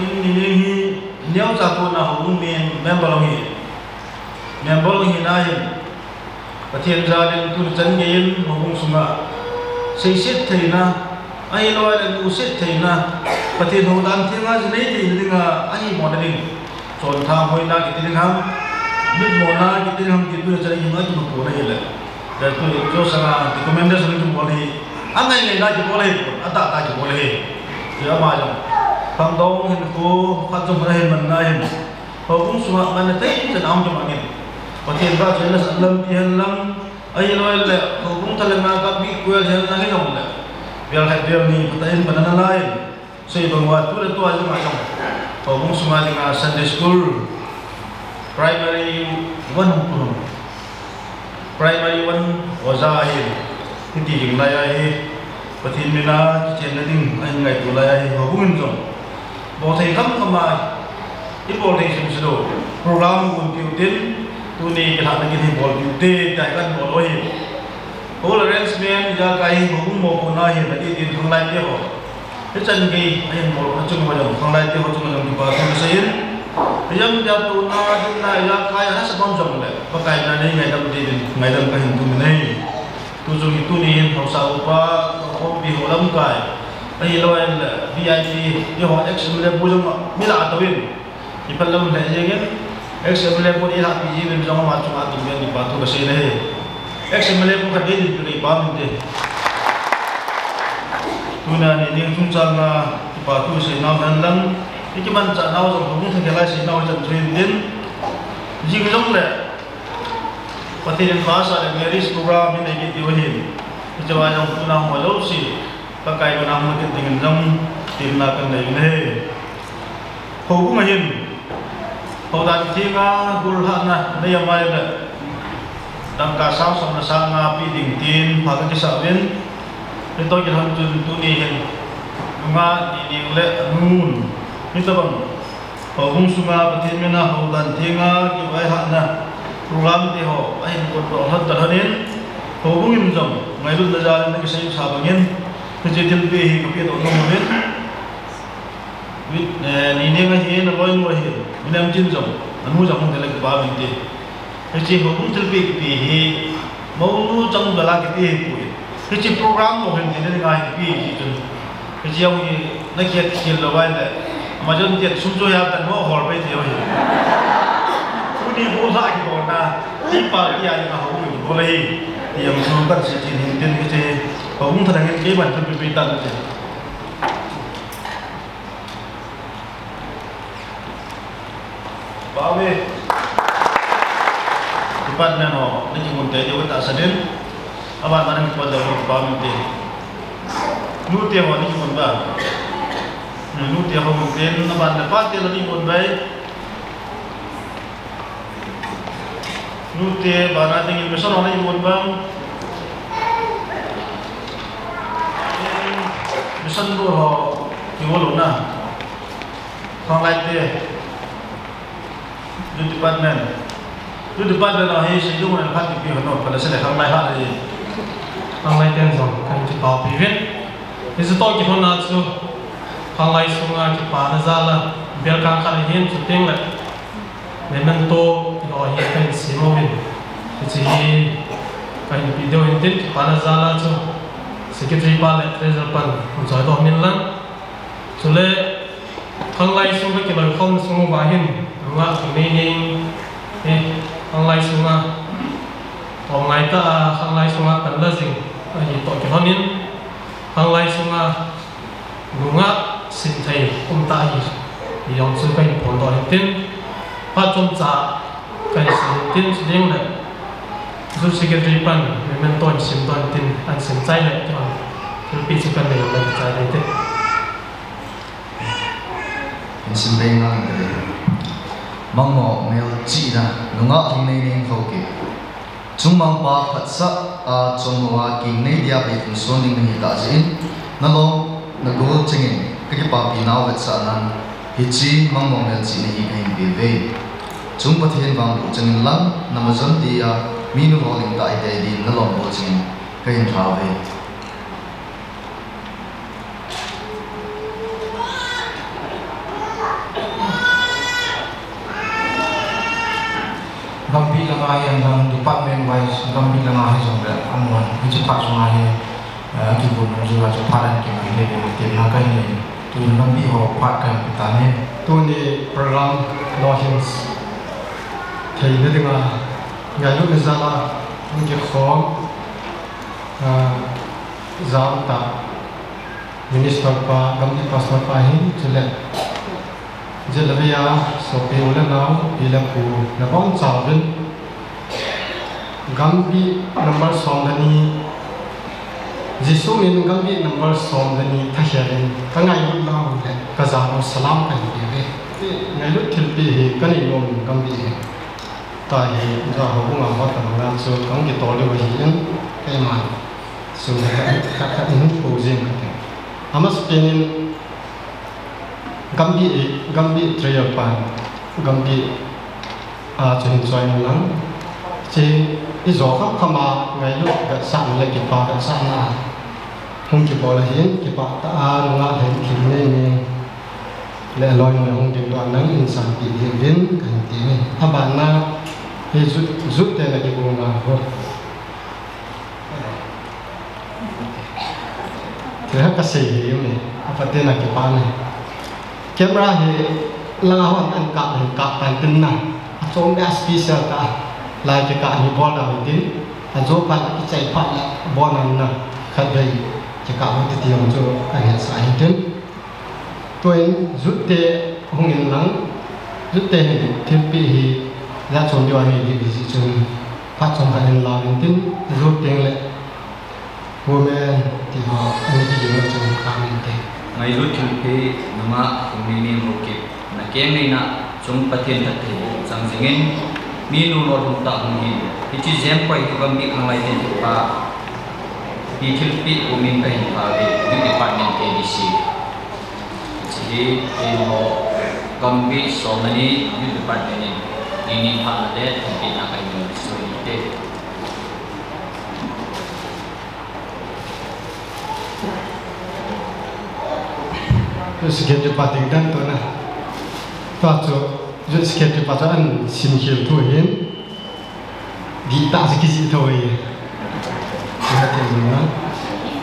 Ni, ni, ni hi, neocha kona houbung mi member ho hi. Member ho hi na hin. Pathen jalin tuni chan geiyin houbung sunga seiset theina, ahilou le nuset theina, Pathen hou dan thenga jinei thei dinga, ahi mo na ding. Chonthang hoina kiti ding ham, mitmona kiti ding ham, ti tuni chan geiyin akimuto na hile. Gal tu jo sanga, ti commendation kibol hi. Angai ngai na kibol hi, atah tah kibol hi. Ti ama jong. Khangdong hin ko, khat jong na hin man na hin. Houbung sunga man na thei chan aum kimangin. Pathen vahchoina san lampi hen lang, ahilou le, houbung thalenga kapi kuel hen lang hi jong le. Vel khat vel ni, phatah in pan na lai. Sei bang uva tu le tu a jong a jong. Houbung sunga dinga Sunday school, primary one hung tu hung. Primary one oja ahi, hiti jing lai ahi, Pathen mina kichenna ding ahin ngaito lai ahi, houbung in jong. Bol thei kham kham a, i bol thei sim silo, program gon piu tin, tuni kilhahna kin hi bol piu te, tia kan bol u ahi. Hall arrangement, ijakai hi houbung mo kona hi, na ti tin khanglai te ho. Hichan gei, ahin bol, achung ma jong, khanglai te ho chung ma jong, kipa thu kasei in. Hijong dia tuna, dinna, ijakai, ana sa bang jong le, Pakai mina nei ngaidam diuvin, ngaidam kahin tum nei. Tu jong hi tuni hin, haosa upa, khompi ho lamkai. Ahilou le, V I P, eiho ex M L A pu jong, mi la tou in. Ipi lam le jengin, ex M L A pu ni la pi jengin jong ama chunga tum jeng kipa thu kasei na hi. Ex M L A pu khat dei ni pu nei pa min te. Tuna ni ning chungchang a kipa thu sei nau hen lang, i kimanchah nau jong houbung thakhel lai sei nau chan chu hin tin. Jing jong le, Pathen in pha sa le marriage program hin nei kit diu ahin. Hiche va jong tuna hung jouse, Pakai mina hung kit dingin jong, temna kan nei u ahi. Houbung a hin, hou dan thenga, gollhahna, nei amai le, dangka sang som le sang nga pe ding tin, pha kakisa uvin, hitoh kilhon chun tuni hin, nungah Nineng le anun, hitobang, houbung sunga Pathen mina hou dan thenga, kivaihahna, program te ho, ahin gon doh lhon talhon in, houbung in jong, ngailutna jal in, kisei sa bangin, hiche thilpeh hi kapeh doh nom uvin, Mit, eh, Nineng ahin, aloinu ahin, Minemchin jong, anu jong hung le kipa min te. Hiche houbung thilpeh kipe hi, mounu chang gala kipe hi poi. Hiche program mo hin tin ngai kipe hi chun. Hiche jong hi, na kiat khel lou vai le. Ama jong tiat sum jo ya kan mo hol pai ti ho hi. Tuni bol sa kibol na, ti pa ti a ni ma houbung bol hi. Ti jong sum kan sei chin hin tin hiche, houbung thalheng in kei ban thilpeh pe tan te. Bawe. Department ho, na kimun tei diu katahsan in. Aban ban kipan diu ho, bawe te. Nu te ho, na kimun ba. Nu te ho mun te, aban le pa te la kimun bai. Nu te, bana ding in mission ho na kimun bang. Mission bu ho, kimu lou na. Khanglai te, youth department. Youth department a hi, sei dung le phat kipe ho no, phat le sei le khanglai ha le. Khanglai ten jong, kahin kipah pi uvin. Hiche toh kilhon a chu, khanglai sunga kipana jal a, bel kang khat ahin chuteng le. Memento, kilo hi kahin sem uvin. Hiche hi, kahin pe diu hin tin, kipana jal a chu. Secretary pa le treasurer pan, hung choi doh min lang. Chule, khanglai sung ka kiloikhom sung uva hin, nungah Kineineng, eh, khanglai sunga, tom ngai tah a, khanglai sunga kan la jing, ahi toh kilhon in, khanglai sunga, nungah Sinthei um tah ahi, ti jong chu kahin phondoh hin tin, phat chomcha, kahin sei hin tin, chuteng le, Youth Secretary pan memento in sim don tin an sim chai le ti hon thilpi chu kan nei lo ti chai le te. In sim bei ngal in te. Mangmo mel chihna nungah Lhingneinin Haokip. Chungmangpa phatsah a chomlou a kingnei dia bei thum suan ding nahi tah jeh in, nalom nagol chengin kakipapi nau vetsahnan hiche Mangmo mel chihna hi kahin pe uve. Chung Pathen vangboh chengin lang, namajon dia minu lolhing tah hite din nalom bol chengin kahin tha uve. Gambih langa hihen lang, department wise, gambih langa hijongle, amun, hiche phat sunga hi, eh, kigom nung jeh a chu phat ahin kimai le, le, le, tepna kahin nei, tun gambih ho phat kahin pe tan ahi. Tuni program lolhing theina dinga, ngailutna jal a, hung kikhom, ah, jam tah, Minister pa, Gambih Pastor pa hin, chule, Jelaviya, sopi u le nao, pi le pu, nabonchauvin, Gambih number som le ni, Jesu min Gambih number som le ni, thakhel in, kangailut nau le, kajah u salam kahin pe uve. Ngailut thilpi hi, kanei nom Gambih hi. Tua hi, ja houbung a hot tobanga chu, kahung kitol diu ahin, keiman. Sum khat, khat, khat, in hung po jing kate. Amasapen in Gambih, Gambih trio pan, Gambih a chu hin choi inlang. Hiche ijo kham kham a ngailut vetsahna le kipa vetsahna hung kibol ahin, kipah tah a nungah Lhingneinin le aloinu hung dingdoh a nang in sanpeh diuvin kahin ti e. Abanna hi youth, youth te na kibol na ho. Tua hi kasei hi me, apatena kipa me. Camera hi langa hon an kap, an kap tan tin na. Achom le a special tah a. Lai kikah hi bol dau tin. Ajo phat, akichai phat le bol nan na. Khatvei kikah ho titi jong chu kahet sa hi tin. Tuin youth te hung in lang, youth te hin thilpeh hi jat chom diu ahi ti jeh chun, phat chomkhat hin lau in tin, youth teng le women ti ho, ani ti ding le chun kha min te. Ngailut thilpeh nungah Lhingneinin Haokip, na keng neina chung Pathen phattheiboh chang jingin, minu lolhing tah hung hin, hiche jeng koi hi Gambih khanglai ten thilpeh, pi thilpeh pumin kahin pha uve, Youth Department A D C. Hiche hi, eiho, Gambih somleni Youth Department in, nini phatna le, thilpehna kahin soi te. Youth Secretary pa ding dan to na. Tua chu, Youth Secretary pa chu ahin simkhel thu ahin. Dihtah chu kijih thou ahi.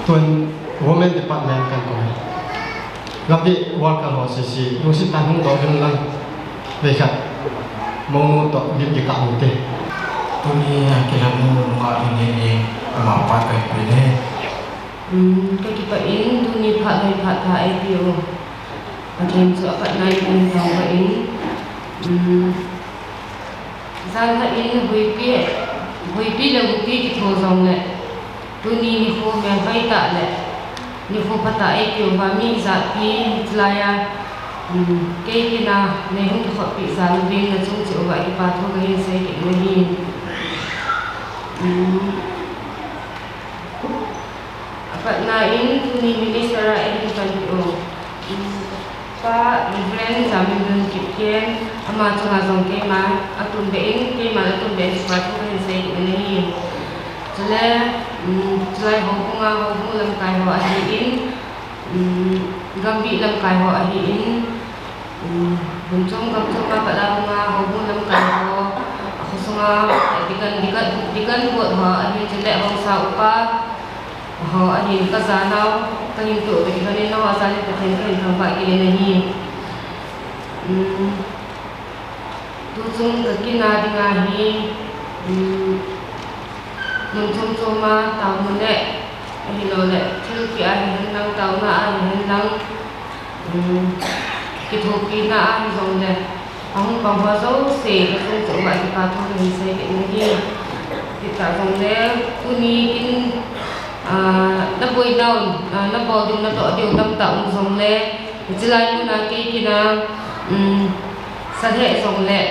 Tua tin, Women Department kahin kou e. Gambih worker ho sese, lungset tah in hung doh uvin lang. Veikhat, mounu toh lim kikah u hite. Tuni a kilhon u nungah Lhingneinin, ama phat kahin pe e. Um, kakipah in, tuni phat hoi phat pha eipeh u Pathen chu apatna in kahin thangvah in, um, Jan lhah in huipi, huipi le huipi kitho jongle, tuni nikho melhoi tah le, nikho phatah eipeh uva mi ijat pi, chulai a, um, kei kin a, nei hung kikhoppi jal uvin nachung cheh uva kipa thu kahin sei kit in ahi. Um, Apatna in tuni minister a eihin panpi u, um, Pa Reverend Jaminlun Kipgen, ama chunga jong keima atunbeh in, keiman atunbeh in kipa thu kahin sei kit in ahi. Chule, um, chulai houbung a, houbung lamkai ho ahin, um, Gambih lamkai ho ahin, Um, bun chom gam chom a pat a hung a, houbung lamkai ho, akhosunga, deacon, deacon, deacon board ho, ahin chule haosa upa ho, ahin kajanau, kahin toh, deacon in nangho jal in Pathen kahin thangvah kit in ahi. Um, tuchung kakin a dinga hi, um, mun chom chom a, taona le, ahilouleh, thilpeh a hihen lang, taona a hihen lang, Um, kithopina a hijongle, ahung pang ho jouse, nachung cheh uva kipa thu kahin sei kit in ahi. Tah jongle, tuni kin, ah, na boi down, ah, na bol ding na toh diu tamtah um jongle, hiche lai mun a kei kin a, um, sa lheh jongle,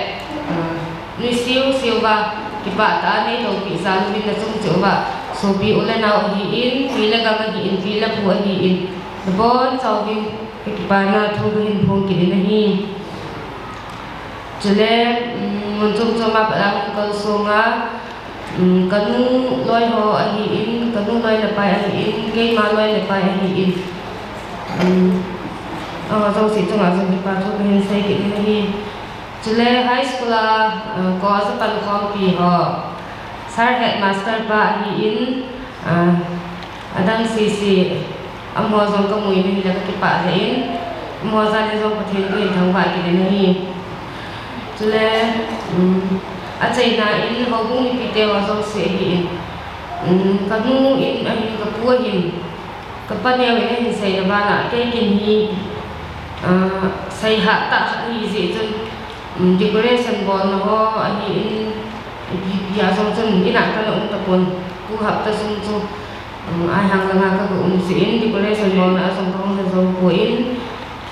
ah, nuisiu siu va, kipah tah a nei loupi jal uvin na chung cheh uva, sopi u le nau ahin, pi le gang ahin, pi le pu ahin, nabonchauvin ka kipana thu kahin phong kit in ahi. Chule, um, mun chom chom a pat a hung kalsong a, um, kanu loi ho ahin, kanu loi le pai ahin, keima loi le pai ahin. Um, aho jouse chunga jong kipa thu kahin sei kit in ahi. Chule high school a, uh, course a pankhompi ho, sir headmaster pa ahin, ah, adang sese, amaho jong kamu in ahile kakipah lheh in, amaho jal in jong Pathen kahin thangvah kit in ahi. Chule, um, achaina in houbung mipite ho jouse ahin, um, kanu in ahin, kapu ahin, kapa neo in ahin seina bana, kei kin hi, ah, seihah tah khat ahi jeh chun, um, decoration bolna ho ahin, ipi ipi a jong chun in a kana um tapon, tu hapta sung chu, um, aihang langa kaga um jeh in, decoration bolna a jong kahung he jou poi,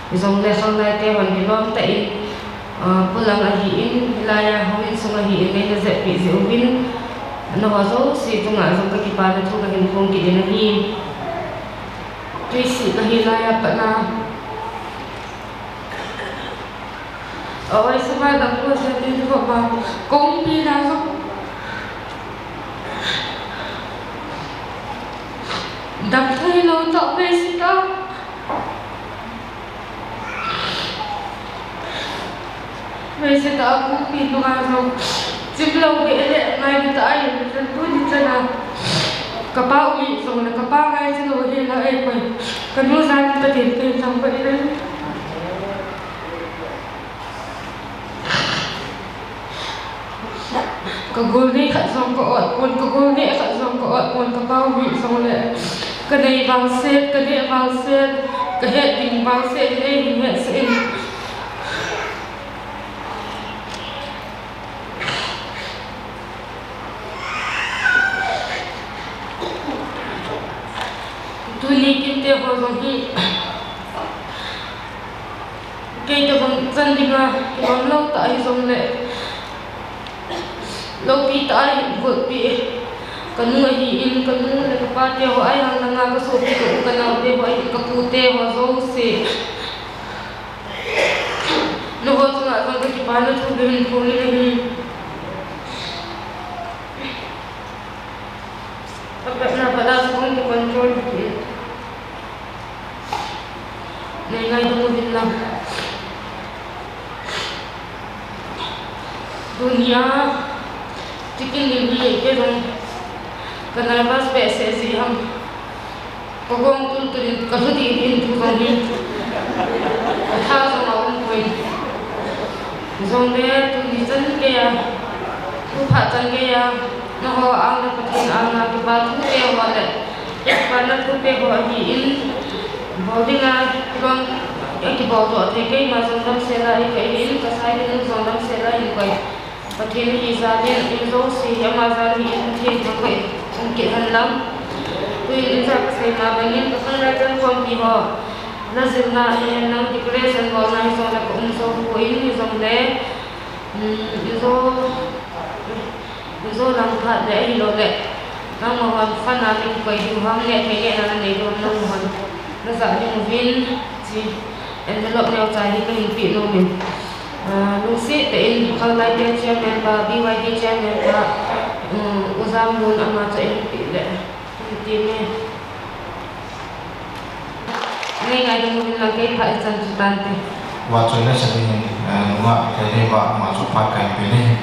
hijongle khanglai te hon kilom tah in, ah, polang ahin, hilai a houin sung ahin, neina jeppi jeh uvin, nangho jouse chunga jong kakipana thu kahin phong kit in ahi. Tui sih kahi lai a pat a, oi, sanga dam ko se tin ko ba, kong pi na ko. Dam thei lou toh vei sita. Vei sita a kong pi nunga jong chim lou ding le ngai ding tah ahi, tuni chan a kapa um jongle kapa ngai chi lou hi la ei koi. Kanu jal in Pathen kahin thangvah in ahi. Ka gol nei khat jong ka ot pon, ka gol neh khat jong ka ot pon, ka pau hi jongle, ka nei vangset, ka neh vangset, ka het ding vangset, nei hin hetsah in. Tuni kinte ho jong hi, kei tabang chan dinga, kibang lou tah hijongle, loupi tah a hin votpi, kanu ahin, kanu le kapa te ho aihang langa, kasopi ka u kanao te ho ahin, kapu te ho jouse. Nangho chunga jong kakipana thu kahin phong in ahi. Apatna pat a chu kahung kicontrol kit in. Nei ngaidam uvin lang. Tunia, chicken lim hi kei jong ka nervous behseh jeh ham. Ka gong tultul in ka lhu ding in thu jong hi. Ka tha jong a um poi. Jongle tuni chan geiya, tu phat chan geiya, nangho ang le Pathen ang a kipa thu te ho le, kipana thu te ho ahin, bol dinga, kibang, kibol doh thei keima jong damsel a ikoi in, ka sai ding jong damsel a ikoi. Pathen hi jal in, in jouse hi ama jal hi in, Pathen thangvah in um kit hen lang. Tuin in ja kasei ma bangin, ka khanglai chan khompi ho, la jilna ahi hen lang, decoration bolna hijongle ka um jou poi, hijongle, um, in jo, in jo lang phat le ahilouleh, nangma hon fund a min koi ding ham, neh thei nehna nanei ding ham, nangma hon najah ding uvin, chi envelope neocha hi kahin peh nom in. Ah, lungset tah in, khanglai te chairman pa, B Y D chairman pa, um, U Jamlun ama chu eihin peh le, hiti me. Nei ngaidam uvin lang, kei phat ichan chu tante. Vahchoina sa dingin, eh, nungah Khaineiba ama chu phat kahin pe ding.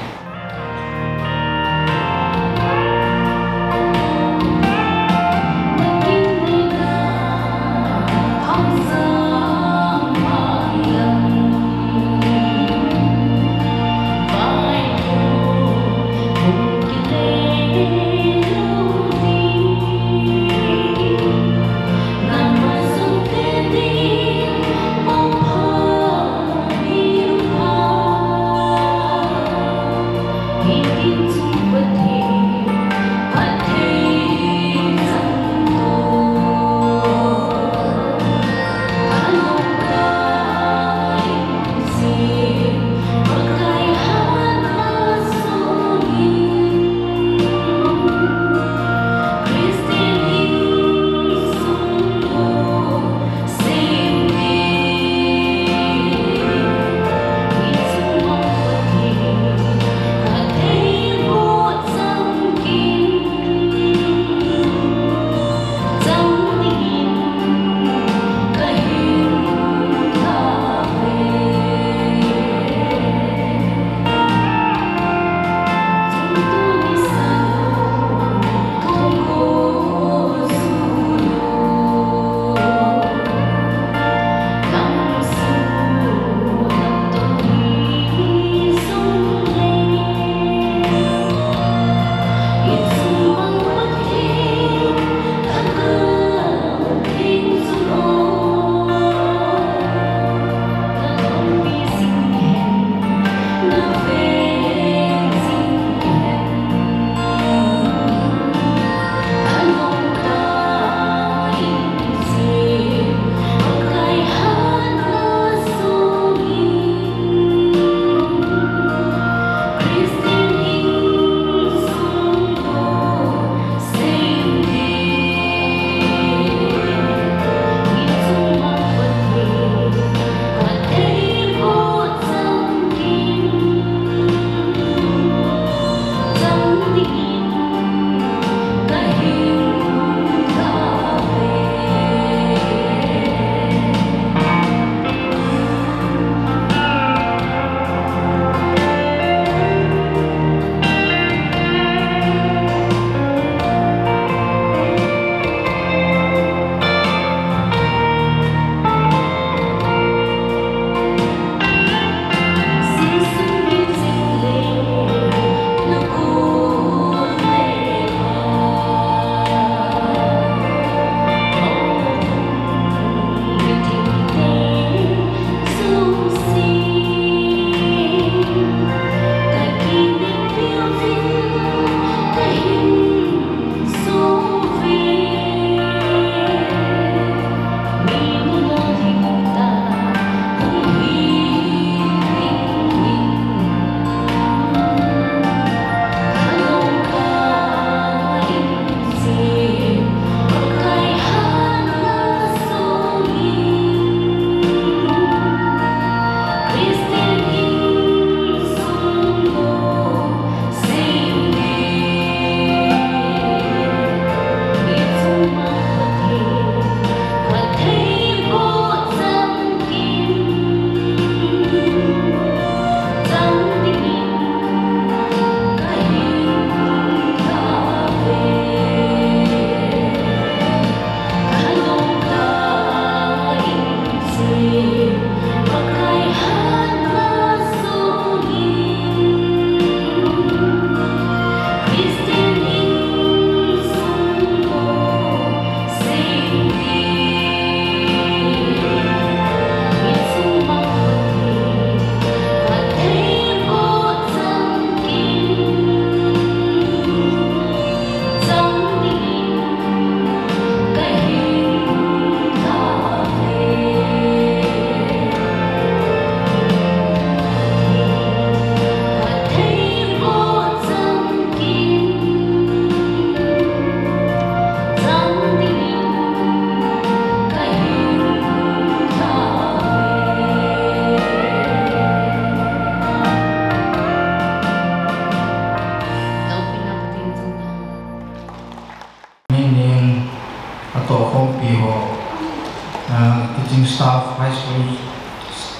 High school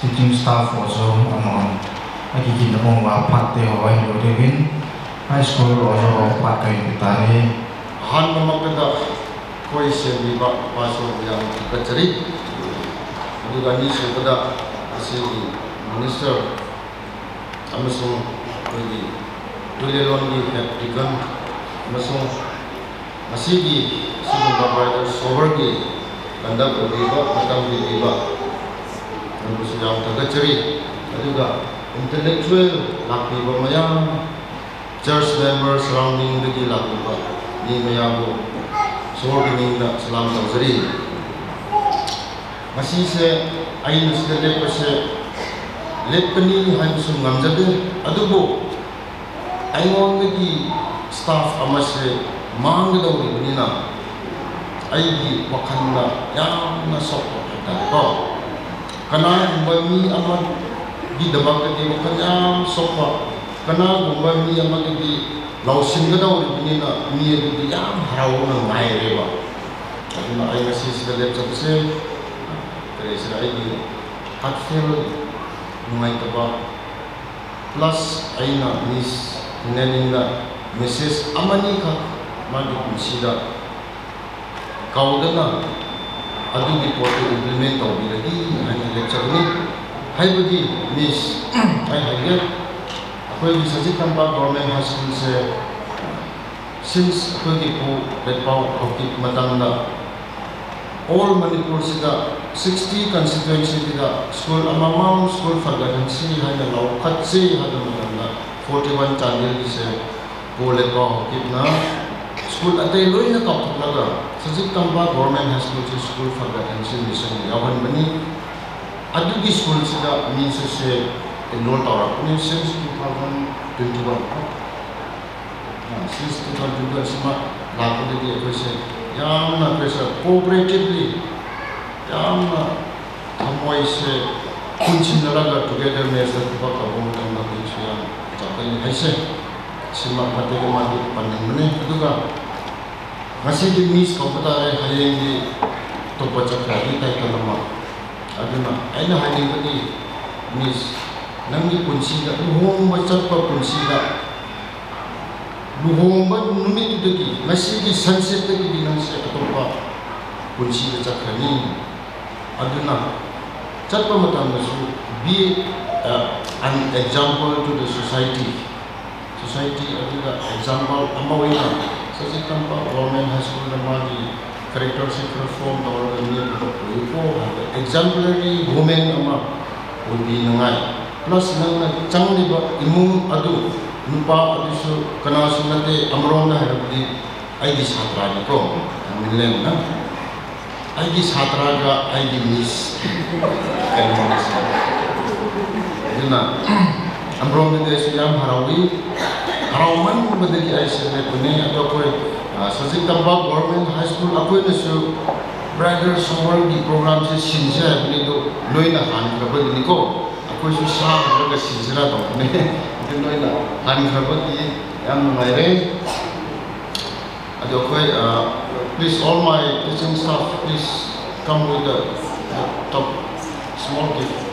teaching staff ho chu amahon akiginna bang uva phat te ho ahin lo diuvin, high school ho chu phat kahin pe tai. Ahanba makata koi sem biba Pastor William Kachari. Aduga anisu kada asigi minister amasung koigi Tulelon gi head deacon amasung Masigi, sigumba brother Sober gi, kandap ubiba, matam bibiba, nambusu yam thagachari, aduga intellectual lakbiba mayam, church member surrounding dagi lakbiba, mi mayam bu, Sober gi ningda salam taujari. Masise, aina sida lepase, lepani haibusu ngamjade, adubu, Aingondagi staff amase mangdau ribnina, aigi wakhalna yamna sokpa tare ko. Kanagumba mi amagi damakadi wakhal yam sokpa, kanagumba mi amagi lausin kadau ribnina, mi adidi yam harauna ngaireba. Aduna aina sisida lepchapse, kare sida aigi heartfelt nungaitaba. Plus, aina Miss Hineningna message amani kha magi punsida kaudana adugi pote implement taubi lagi aina lecture ni. Haibadi Miss, ai haige, akoigi Sachik Tampa Government High School se, since akoigi Pu Letpao Haokip matamda, All Manipur sida sixty constituency sida school amamang school fagahing si haina lau khat si haina matamda forty one Chandel kise Pu Letpao Haokipna school atei loina kauthuklaga Sachik Tampa Government High School si school fagahing si mission yauhan bani. Adugi school sida mi sese enroll taurapuni since two thousand twenty one. Since two thousand twenty-one sima lapadagi akoise yamna akoise cooperatively, yamna thamoise punchinna laga togetherness la thupha kabol matamna akoise yam chakali haise. Sima pate kama di panning mane. Aduga, ngasidi Miss kaupatare, hayengdi topa chakra di tai kalama. Aduna, aina hainingkadi Miss, nangdi punsida, luhongba chatpa punsida, luhongba numitdagi, ngasidi sunset dagi nangse atopa punsida chakrani. Aduna, chatpa matamdasu, be, uh, an example to the society. Society aduga example ama oina, Sachik Tampa Government High School na magi character se form tauraga mi aduga puipo, exemplary woman ama oibinangai. Plus nangna changliba imung adu, nupa adusu, kanasu nate, amaromna hairabdi, aidi satra ni ko, amin len na. Aidi satra ga, aidi Miss. Aduna, amaromdadi asu yam harauvi, haraumanbadagi aise lepuni, adu akoi, ah, Sachik Tampa Government High School akoinasu Brother Sober gi program se sinse buni do, loina hankhabadi ni ko. Akoisu sa laga sinsera do ne. Adu loina hankhabadi yam nungaire. Adu akoi, uh, please, all my teaching staff, please come with the, the top small gift.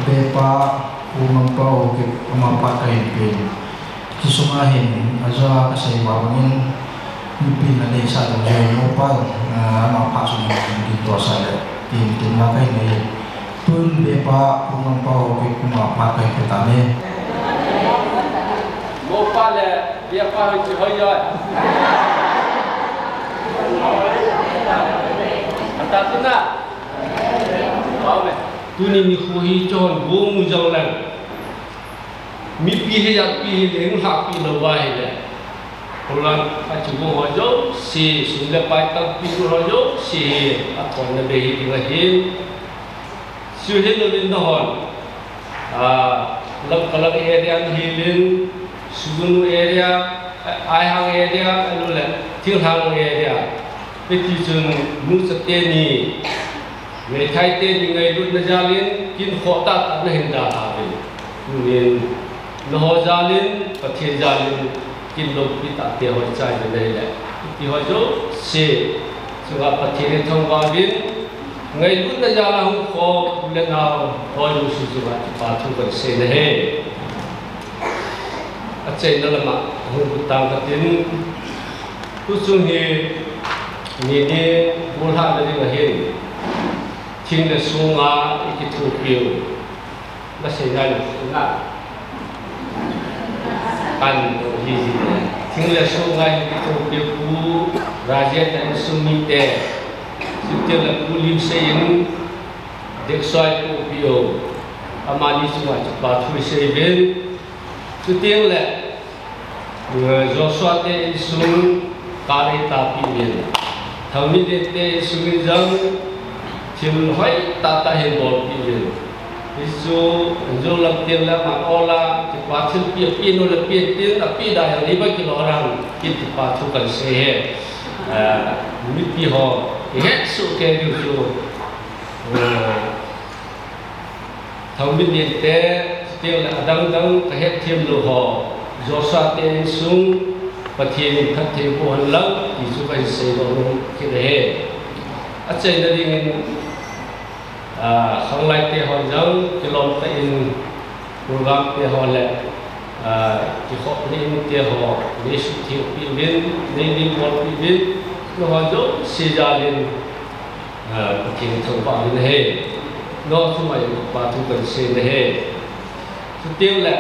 Pepa, Pu Ngampao, ki ama phat kahin pen. Hiche sunga hin, aja kasei ma bangin, mipi na deisah ding jeh in, Mopa, ah, ama phat sunga hin, din tua sa le, tin, tin la kahin nei. Tun Pepa, Pu Ngampao, ki ama phat kahin pe ta ne. Mopa le, Pepa hoi chi hoi joi. Ata tuna. Tuni nikho hi chun gong u jong leng, mipi hi jatpi hi leng lhahpi lou va hile, holang a chu gong ho jouse, sum le pai tampi ho jouse hi athonna bei hi ding ahin. Chu hilouvin nahon, ah, Lamka lang area hilin, Sugnu area, Aihang area, ahilou le Thinglhang area, hiti chun nucha teni, meithai teni ngailutna jalin, kin khoh tahtah nahin dalha uvin. Tunin, nangho jalin, Pathen jalin, kin loupi tah te ho ichai uvin ahile, hiti ho jouse chunga Pathen ithangvah uvin, ngailutna jal a hung khom u le nao, hoi nu su chunga kipa thu kahin sei ahi. Achaina lama hung kit tang katin, tuchung hi nini golhahna ding ahin, thing le song a ikithopiu nasei ngai lou na. Kan, thing le song a ikithopiu Pu Rajen le insung mite, chuteng le Pu Limsei in, Deksoi Pu P O, amani chunga kipa thu isei uvin. Chuteng le, eh, Joshua te insung kar eitapi uvin. Thaomilen te insung in jong thil hoi tahtah hin bolpi uvin. Hichu, Injong lam teng le ama ol a, kipa thilpeh apen u le pen tin, apeh da jong iba kilou ham, kin kipa thu kahin sei e. Eh, mipi ho, ihet soh kei diu chu, eh, Thaomilen te, chuteng le adang dang kahet them lou ho, Joshua te insung, Pathen in phatthei boh hen lang, ti chu kahin sei nom kit ahi. Achaina dingin, ah, khanglai te hon jong, kilom tah in, program te ho le, ah, kikhopna in te ho, nei suhthengpi uvin, nei limbolpi uvin, nangho jouse jalin, ah, Pathen thangvah uvin ahi. Nangho chunga kipa thu kahin sei ahi. Chuteng le,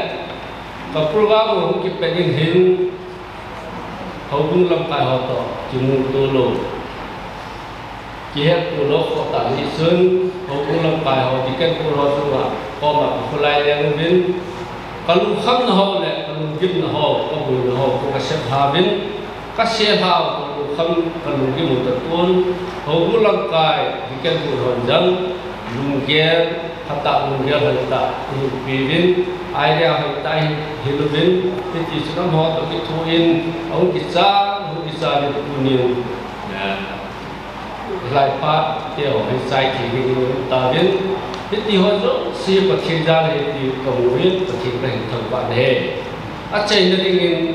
ka program hung kipat in hin, houbung lamkai ho toh kimuto lou, kihetto lou khoh tah jeh chun, houbung lamkai ho, deacon pu ho chunga koma kakholai leng uvin, kalungkhamna ho le kalunggimna ho, kaboina ho, ka, kasep lha uvin, kasep lha u, kalungkham, kalunggim u tatun, houbung lamkai, deacon pu hon jong, lunggel, phatah lunggel hoitah ihin peuvin, idea hoitah ihin hil uvin, hiti chun amaho toh kithoin, ahung kicha, ahung kicha le tunin, eh, hilai phat teu hi chai thei dingin um tauvin, hiti ho jouse Pathen jal ahi ti kamu in, Pathen kahin thangvah e. Achaina dingin,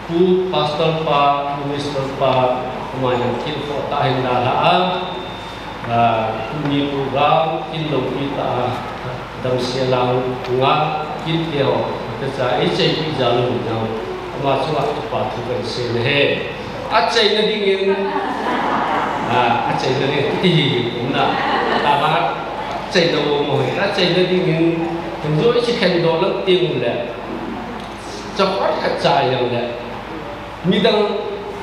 Pu Pastor pa, Minister pa, ama jong kin khoh tah hin dalha a, ah, tuni program kin loupi tah a, damsel a hung a, kin teho, kacha, eichaipi jal u jong, ama chunga kipa thu kahin sei ahi. Achaina dingin, ah, achaina ding, ti hi, na, tama, achaina mo mo hi, achaina dingin, kin jo ichi khen do lang ting le, Chakhon khat cha jong le, midang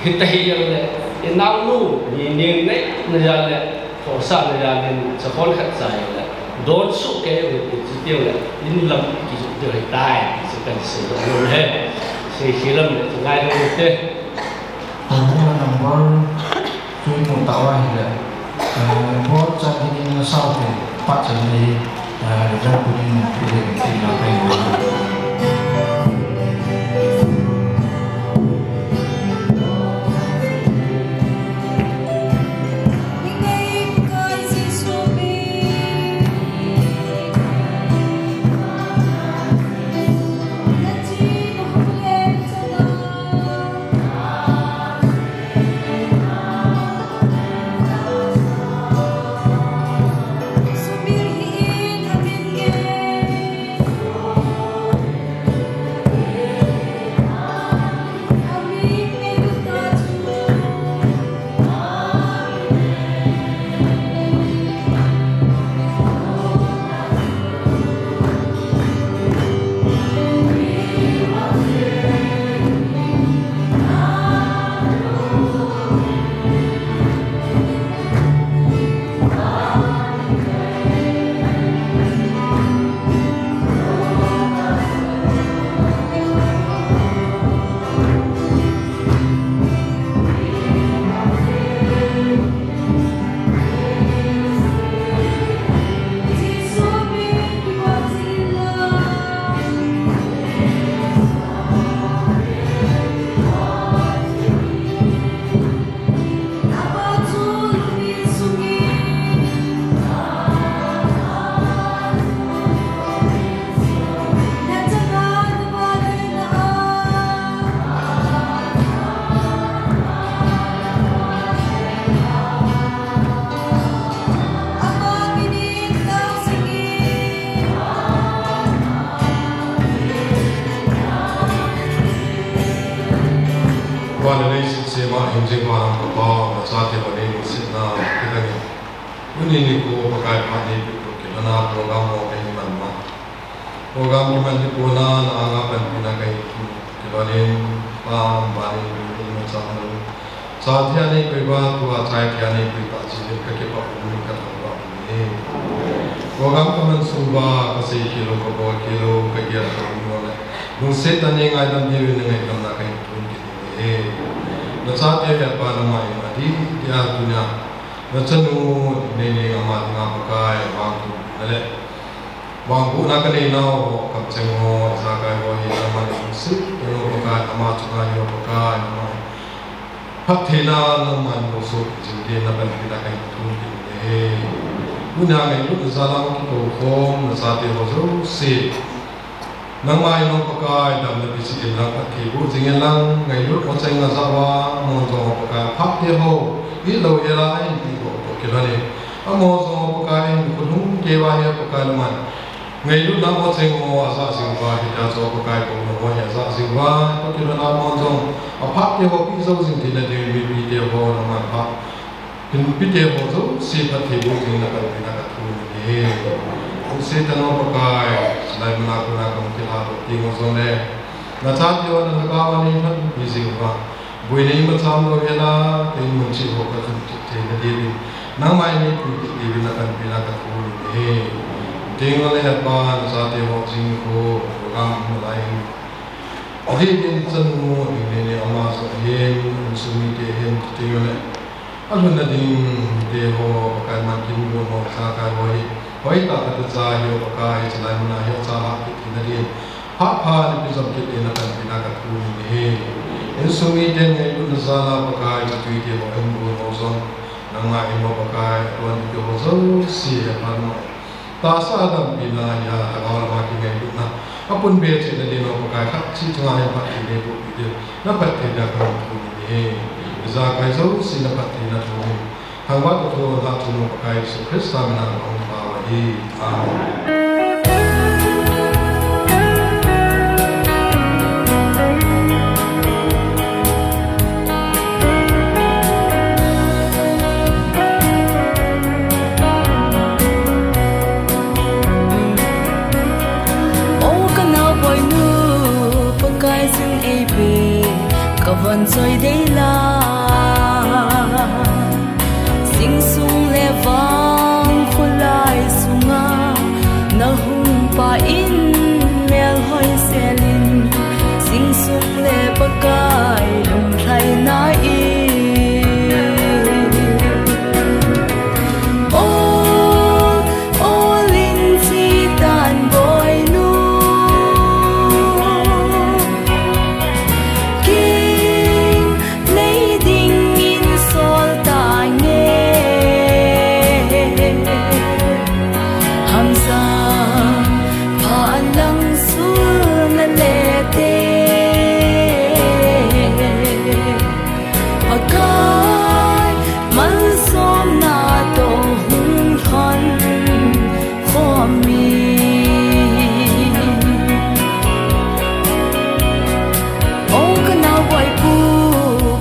hita hi jong le, inaonu, mi neng neina jal le, khohsahna jal in, chakhon khat cha jong le, don soh kei u hite, chuti jong le, in lam kijot diu ahitai, ti chu kahin sei nom e. Sei khel lam le, chu ngai lou hite. Tun number Chu imu tah uva ahile, eh, board chan dingin nasao te, pahcha nei, eh, result punin, i le tin na kai. Jing pa lam ka pa, nachate ho nei lungsetna, kidang in. Tuni nikho Pakai phat nei peh toh kilhon a program ho kahin man ma. Program kiman dipona, na anga panpina kahin thum. Kilhon in, pam, ban in, ni ma chang lo. Sa thia nei peh uva, tua chai thia nei peh uva, chilin ka kipah um, ka thangvah um e. Program kaman sung uva, ka sei khel u, ka bol khel u, ka gel khel u, lungset tah in nei ngaidam diuvin na ngaidamna kahin thum kit e. Nachate ho hi Pa nangma in adih dia tunia. Nachanu nei nei ama dinga Pakai vangbohna le vangbohna kanei nau ho, kamcheng ho, ijakai ho hi nangman lungset tah in Pakai ama chunga hi Pakai nangman phattheina nangman lungset jing din na panpina kahin thum kit e. Tunia ngailutna jal a kikou khom nachate ho jouse. Nangma in Pakai damna peh jing in lang phatthei boh jing in lang, ngailut ho cheng a ja uva, amahon jong Pakai phat te ho, it lou hela ahin peh uva toh kilhon in. Amahon jong Pakai in khut hung kei uva hi Pakai nangman. Ngailutna ho cheng ho a ja jing uva, hitia chu Pakai kouna ho hi a ja jing uva, toh kilhon a amahon jong aphat te ho peh jou jing theina ding, mipi te ho nangman phat Hinpi te ho jouse phatthei boh jing in na panpina ka thum e. Lungset tah in Pakai, chulai mun a kona kahung kilha toh teng ho jong le, nachate ho na lhagao a nei phatpi jing uva. Boina imacham lou hela, kei mun cheh ho ka thum cheh theina diuvin, nangma in nei pumpi diuvin na panpina ka thum e. Teng ho le Pa, nachate ho jing ho, program lai. Adih din chanu, ding nei nei ama jong hin, insung mite hin, teng ho le. Alhunna ding te ho, Pakai man kin gon ho, ijakai ho hi. Hoitah tah in cha hi Pakai, chulai mun a hi cha lah kit theina din. Phat pha nei peh jom kit in na panpina ka thum e. Insung mite ngailutna jal a Pakai, chatui te ho, in gon ho jong. Nangma in Pakai, tuan te ho jouse, Pakai nangma. Tahsa a dampina hi a, lhagao lama kingailutna. Apun be cheh na din Pakai khat cheh chunga hin phatthei nei boh peh diu. Na phattheina ka thum e. Ijakai jouse na phattheina thum in. Thangvah toh thulha chun Pakai Jesu Christa min a kahung tao ahi. Amen. O ka naoboinu, Pakai jin eipe, ka von choi dei la. Jingsung le vang kholai sunga, na hung pa in melhoi sel in, jingsung le Pakai lunglhaina in. O, o lin chi tan boinu, king nei dingin sol tange. Hamsa pha lang sul na le te. Pakai malsomna toh hung lhon khom in. O ka naoboipu,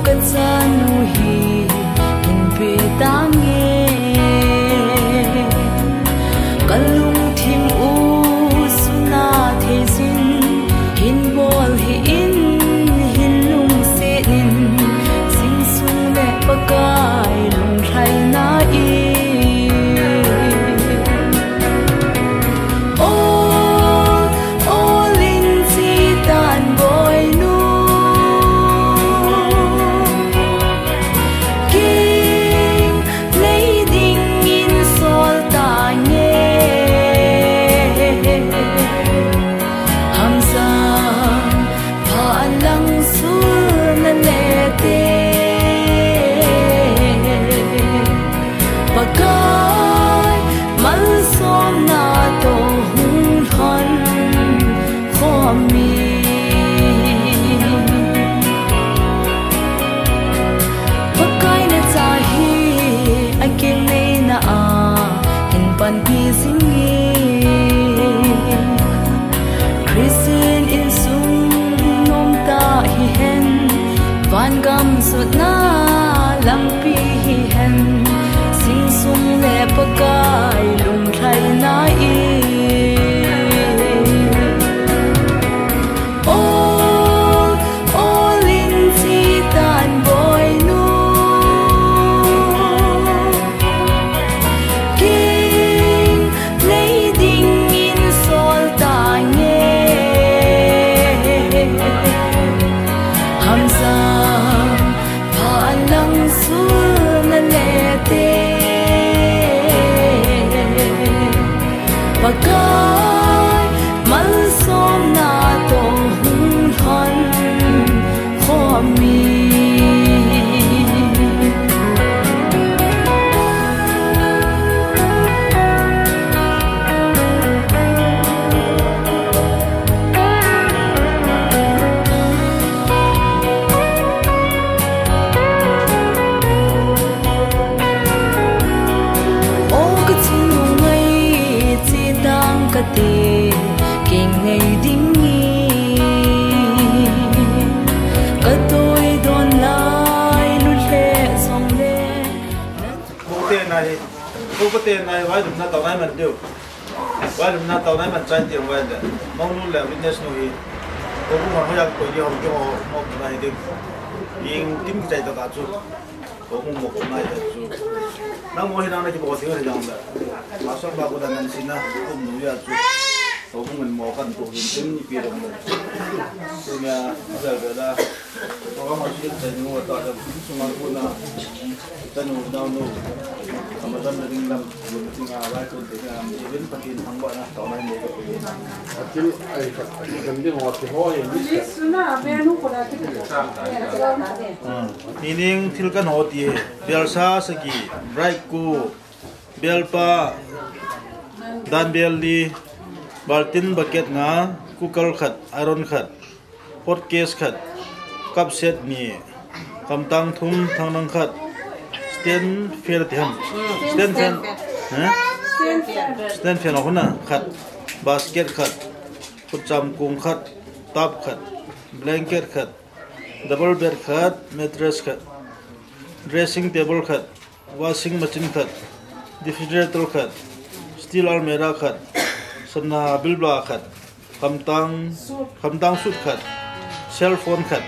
ka chanu hi hinpe tange. Ka lungthim u suna thei jin, hin bol hih in, hin lungset in, jingsung le Pakai lunglhaina in. O, o lin chi tan boinu, king nei dingin sol tange. Hamsa pha lang sul na le te. Pakai malsomna toh hung lhon khom in. Pakai na cha hi a keng neina a hin panpi jing in. Christian insung nomtah hihen, vangam sutna Ko ko te nai vai dum na tau nai man diu. Vai dum na tau nai man chai ti vai de. Mong nu le witness nu hi. Ko ko hon hoiya koi di hon ki ho mo na hi diu. Ing tim ki chai ta ta chu. Ko ko mo ko nai ta chu. Nang mo hi nang na ki bo ti ho hi nang da. Ma so ba ko da nan sin na. Ko nu ya chu. Ko ko ngan mo kan to hin tin ni pi dong. Ko nya da da da. Ko ma shi ta ni wa ta da. Su ma ko na. Tanu, naonu, amadan na ding lam, lungting a, vai kun te na, even Pathen thangvahna, taona mo ka pe. Atil ai khat, atil kan ding ho, ti ho, ye, ni. Ni suna, be nu ko na ti ko. Hmm. Nining thil kan ho ti he. Belsa sagi, bright ku, belpa, dan bel li, baltin bucket nga, cooker khat, iron khat. Hot case khat, cup set ni, khamtang thum, thangnang khat, stand fan ti ham. Stand fan. Ha? Stand fan ahuna khat, basket khat, khutcham kung khat, tap khat, blanket khat, double bed khat, mattress khat, dressing table khat, washing machine khat, refrigerator khat, steel almirah khat, sana bilbla khat, khamtang, khamtang suit khat, cell phone khat,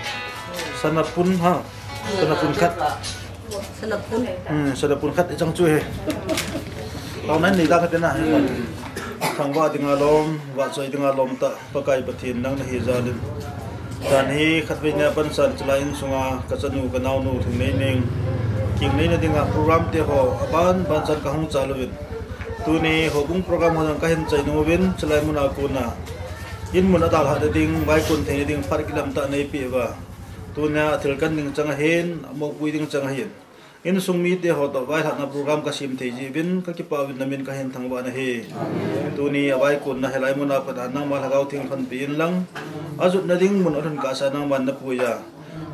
sana pun ha, sana pun khat. Sana pun. Hmm, sana pun khat ichang chu he. Tau nan ni da khat na. Thangvah dinga lom, vahchoi dinga lom ta. Pakai Pathen nang nahi jal in. Jan hi khatvei nia pansan chulai insunga ka chanu ka naonu thing nei ning. King nei na dinga program te ho aban ban chan ka hung chal uvin. Tuni houbung program ho jong ka hin chai nung uvin chulai muna kona. In mun adalhah na ding, vaikun thei na ding, phat kilam tah nei peh uva. Tunia thil kan ding chang ahin, amopui ding chang ahin. Insung mite ho toh vailhahna program ka sem thei jeh uvin ka kipah uvin na min ka hin thangvah na hi. Tuni a vaikunna hilai muna pat a nangma Lhagao Theng lhonpi in lang. Ajotna ding mun alhun kahsa nangman na pui a.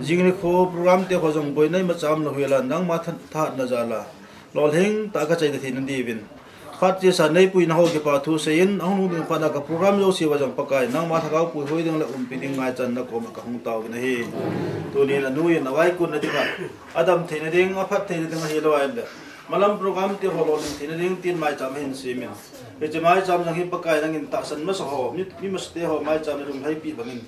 Jing nikho program te ho jong boina imacha umlou hel a nangma tha-, thahatna jal a. Lolhing tah a ka chai thei na diuvin. Phat chesa nei puina ho kipah thu seiyin, ahung lhung ding phat a ka program jouse uva jong Pakai, nangma Lhagao puihoi ding le umpi ding ngaichan na koma ka hung taovin ahi. Tunin anu in a vaikunna dinga, adam theina ding, aphat theina ding ahilou a in le. Malam program te ho lolhing theina ding tin maicham ahin semin. Hiche maicham jong hi Pakai nangin tahsan masa ho, mi, mi masate ho maicham na lunglhaipi bangin.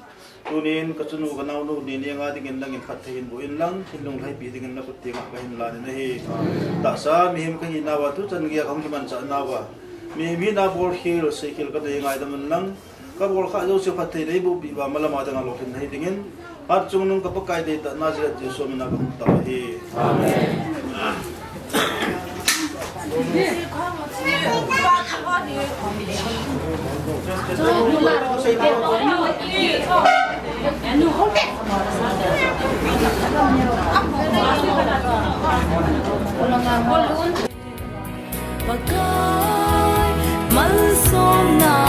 Tunin ka chanu ka naonu ni ni anga dingin nangin phatthei hin boh in lang, hin lunglhaipi dingin na khut tenga ka hin lan in ahi. Tahsa mihem ka hinauva tuchan geiya ka hung kimanchah nauva. Mihem hina bolkhel, seikhel ka nei ngaidam un lang. Ka bolkhah jouse phatthei nei bohpi uva malam a dinga lolhin na hi dingin. Hatchungnung ka Pakai deitah Nazareth Jesu mina ka hung tao ahi. Amen. Pakai, malsomna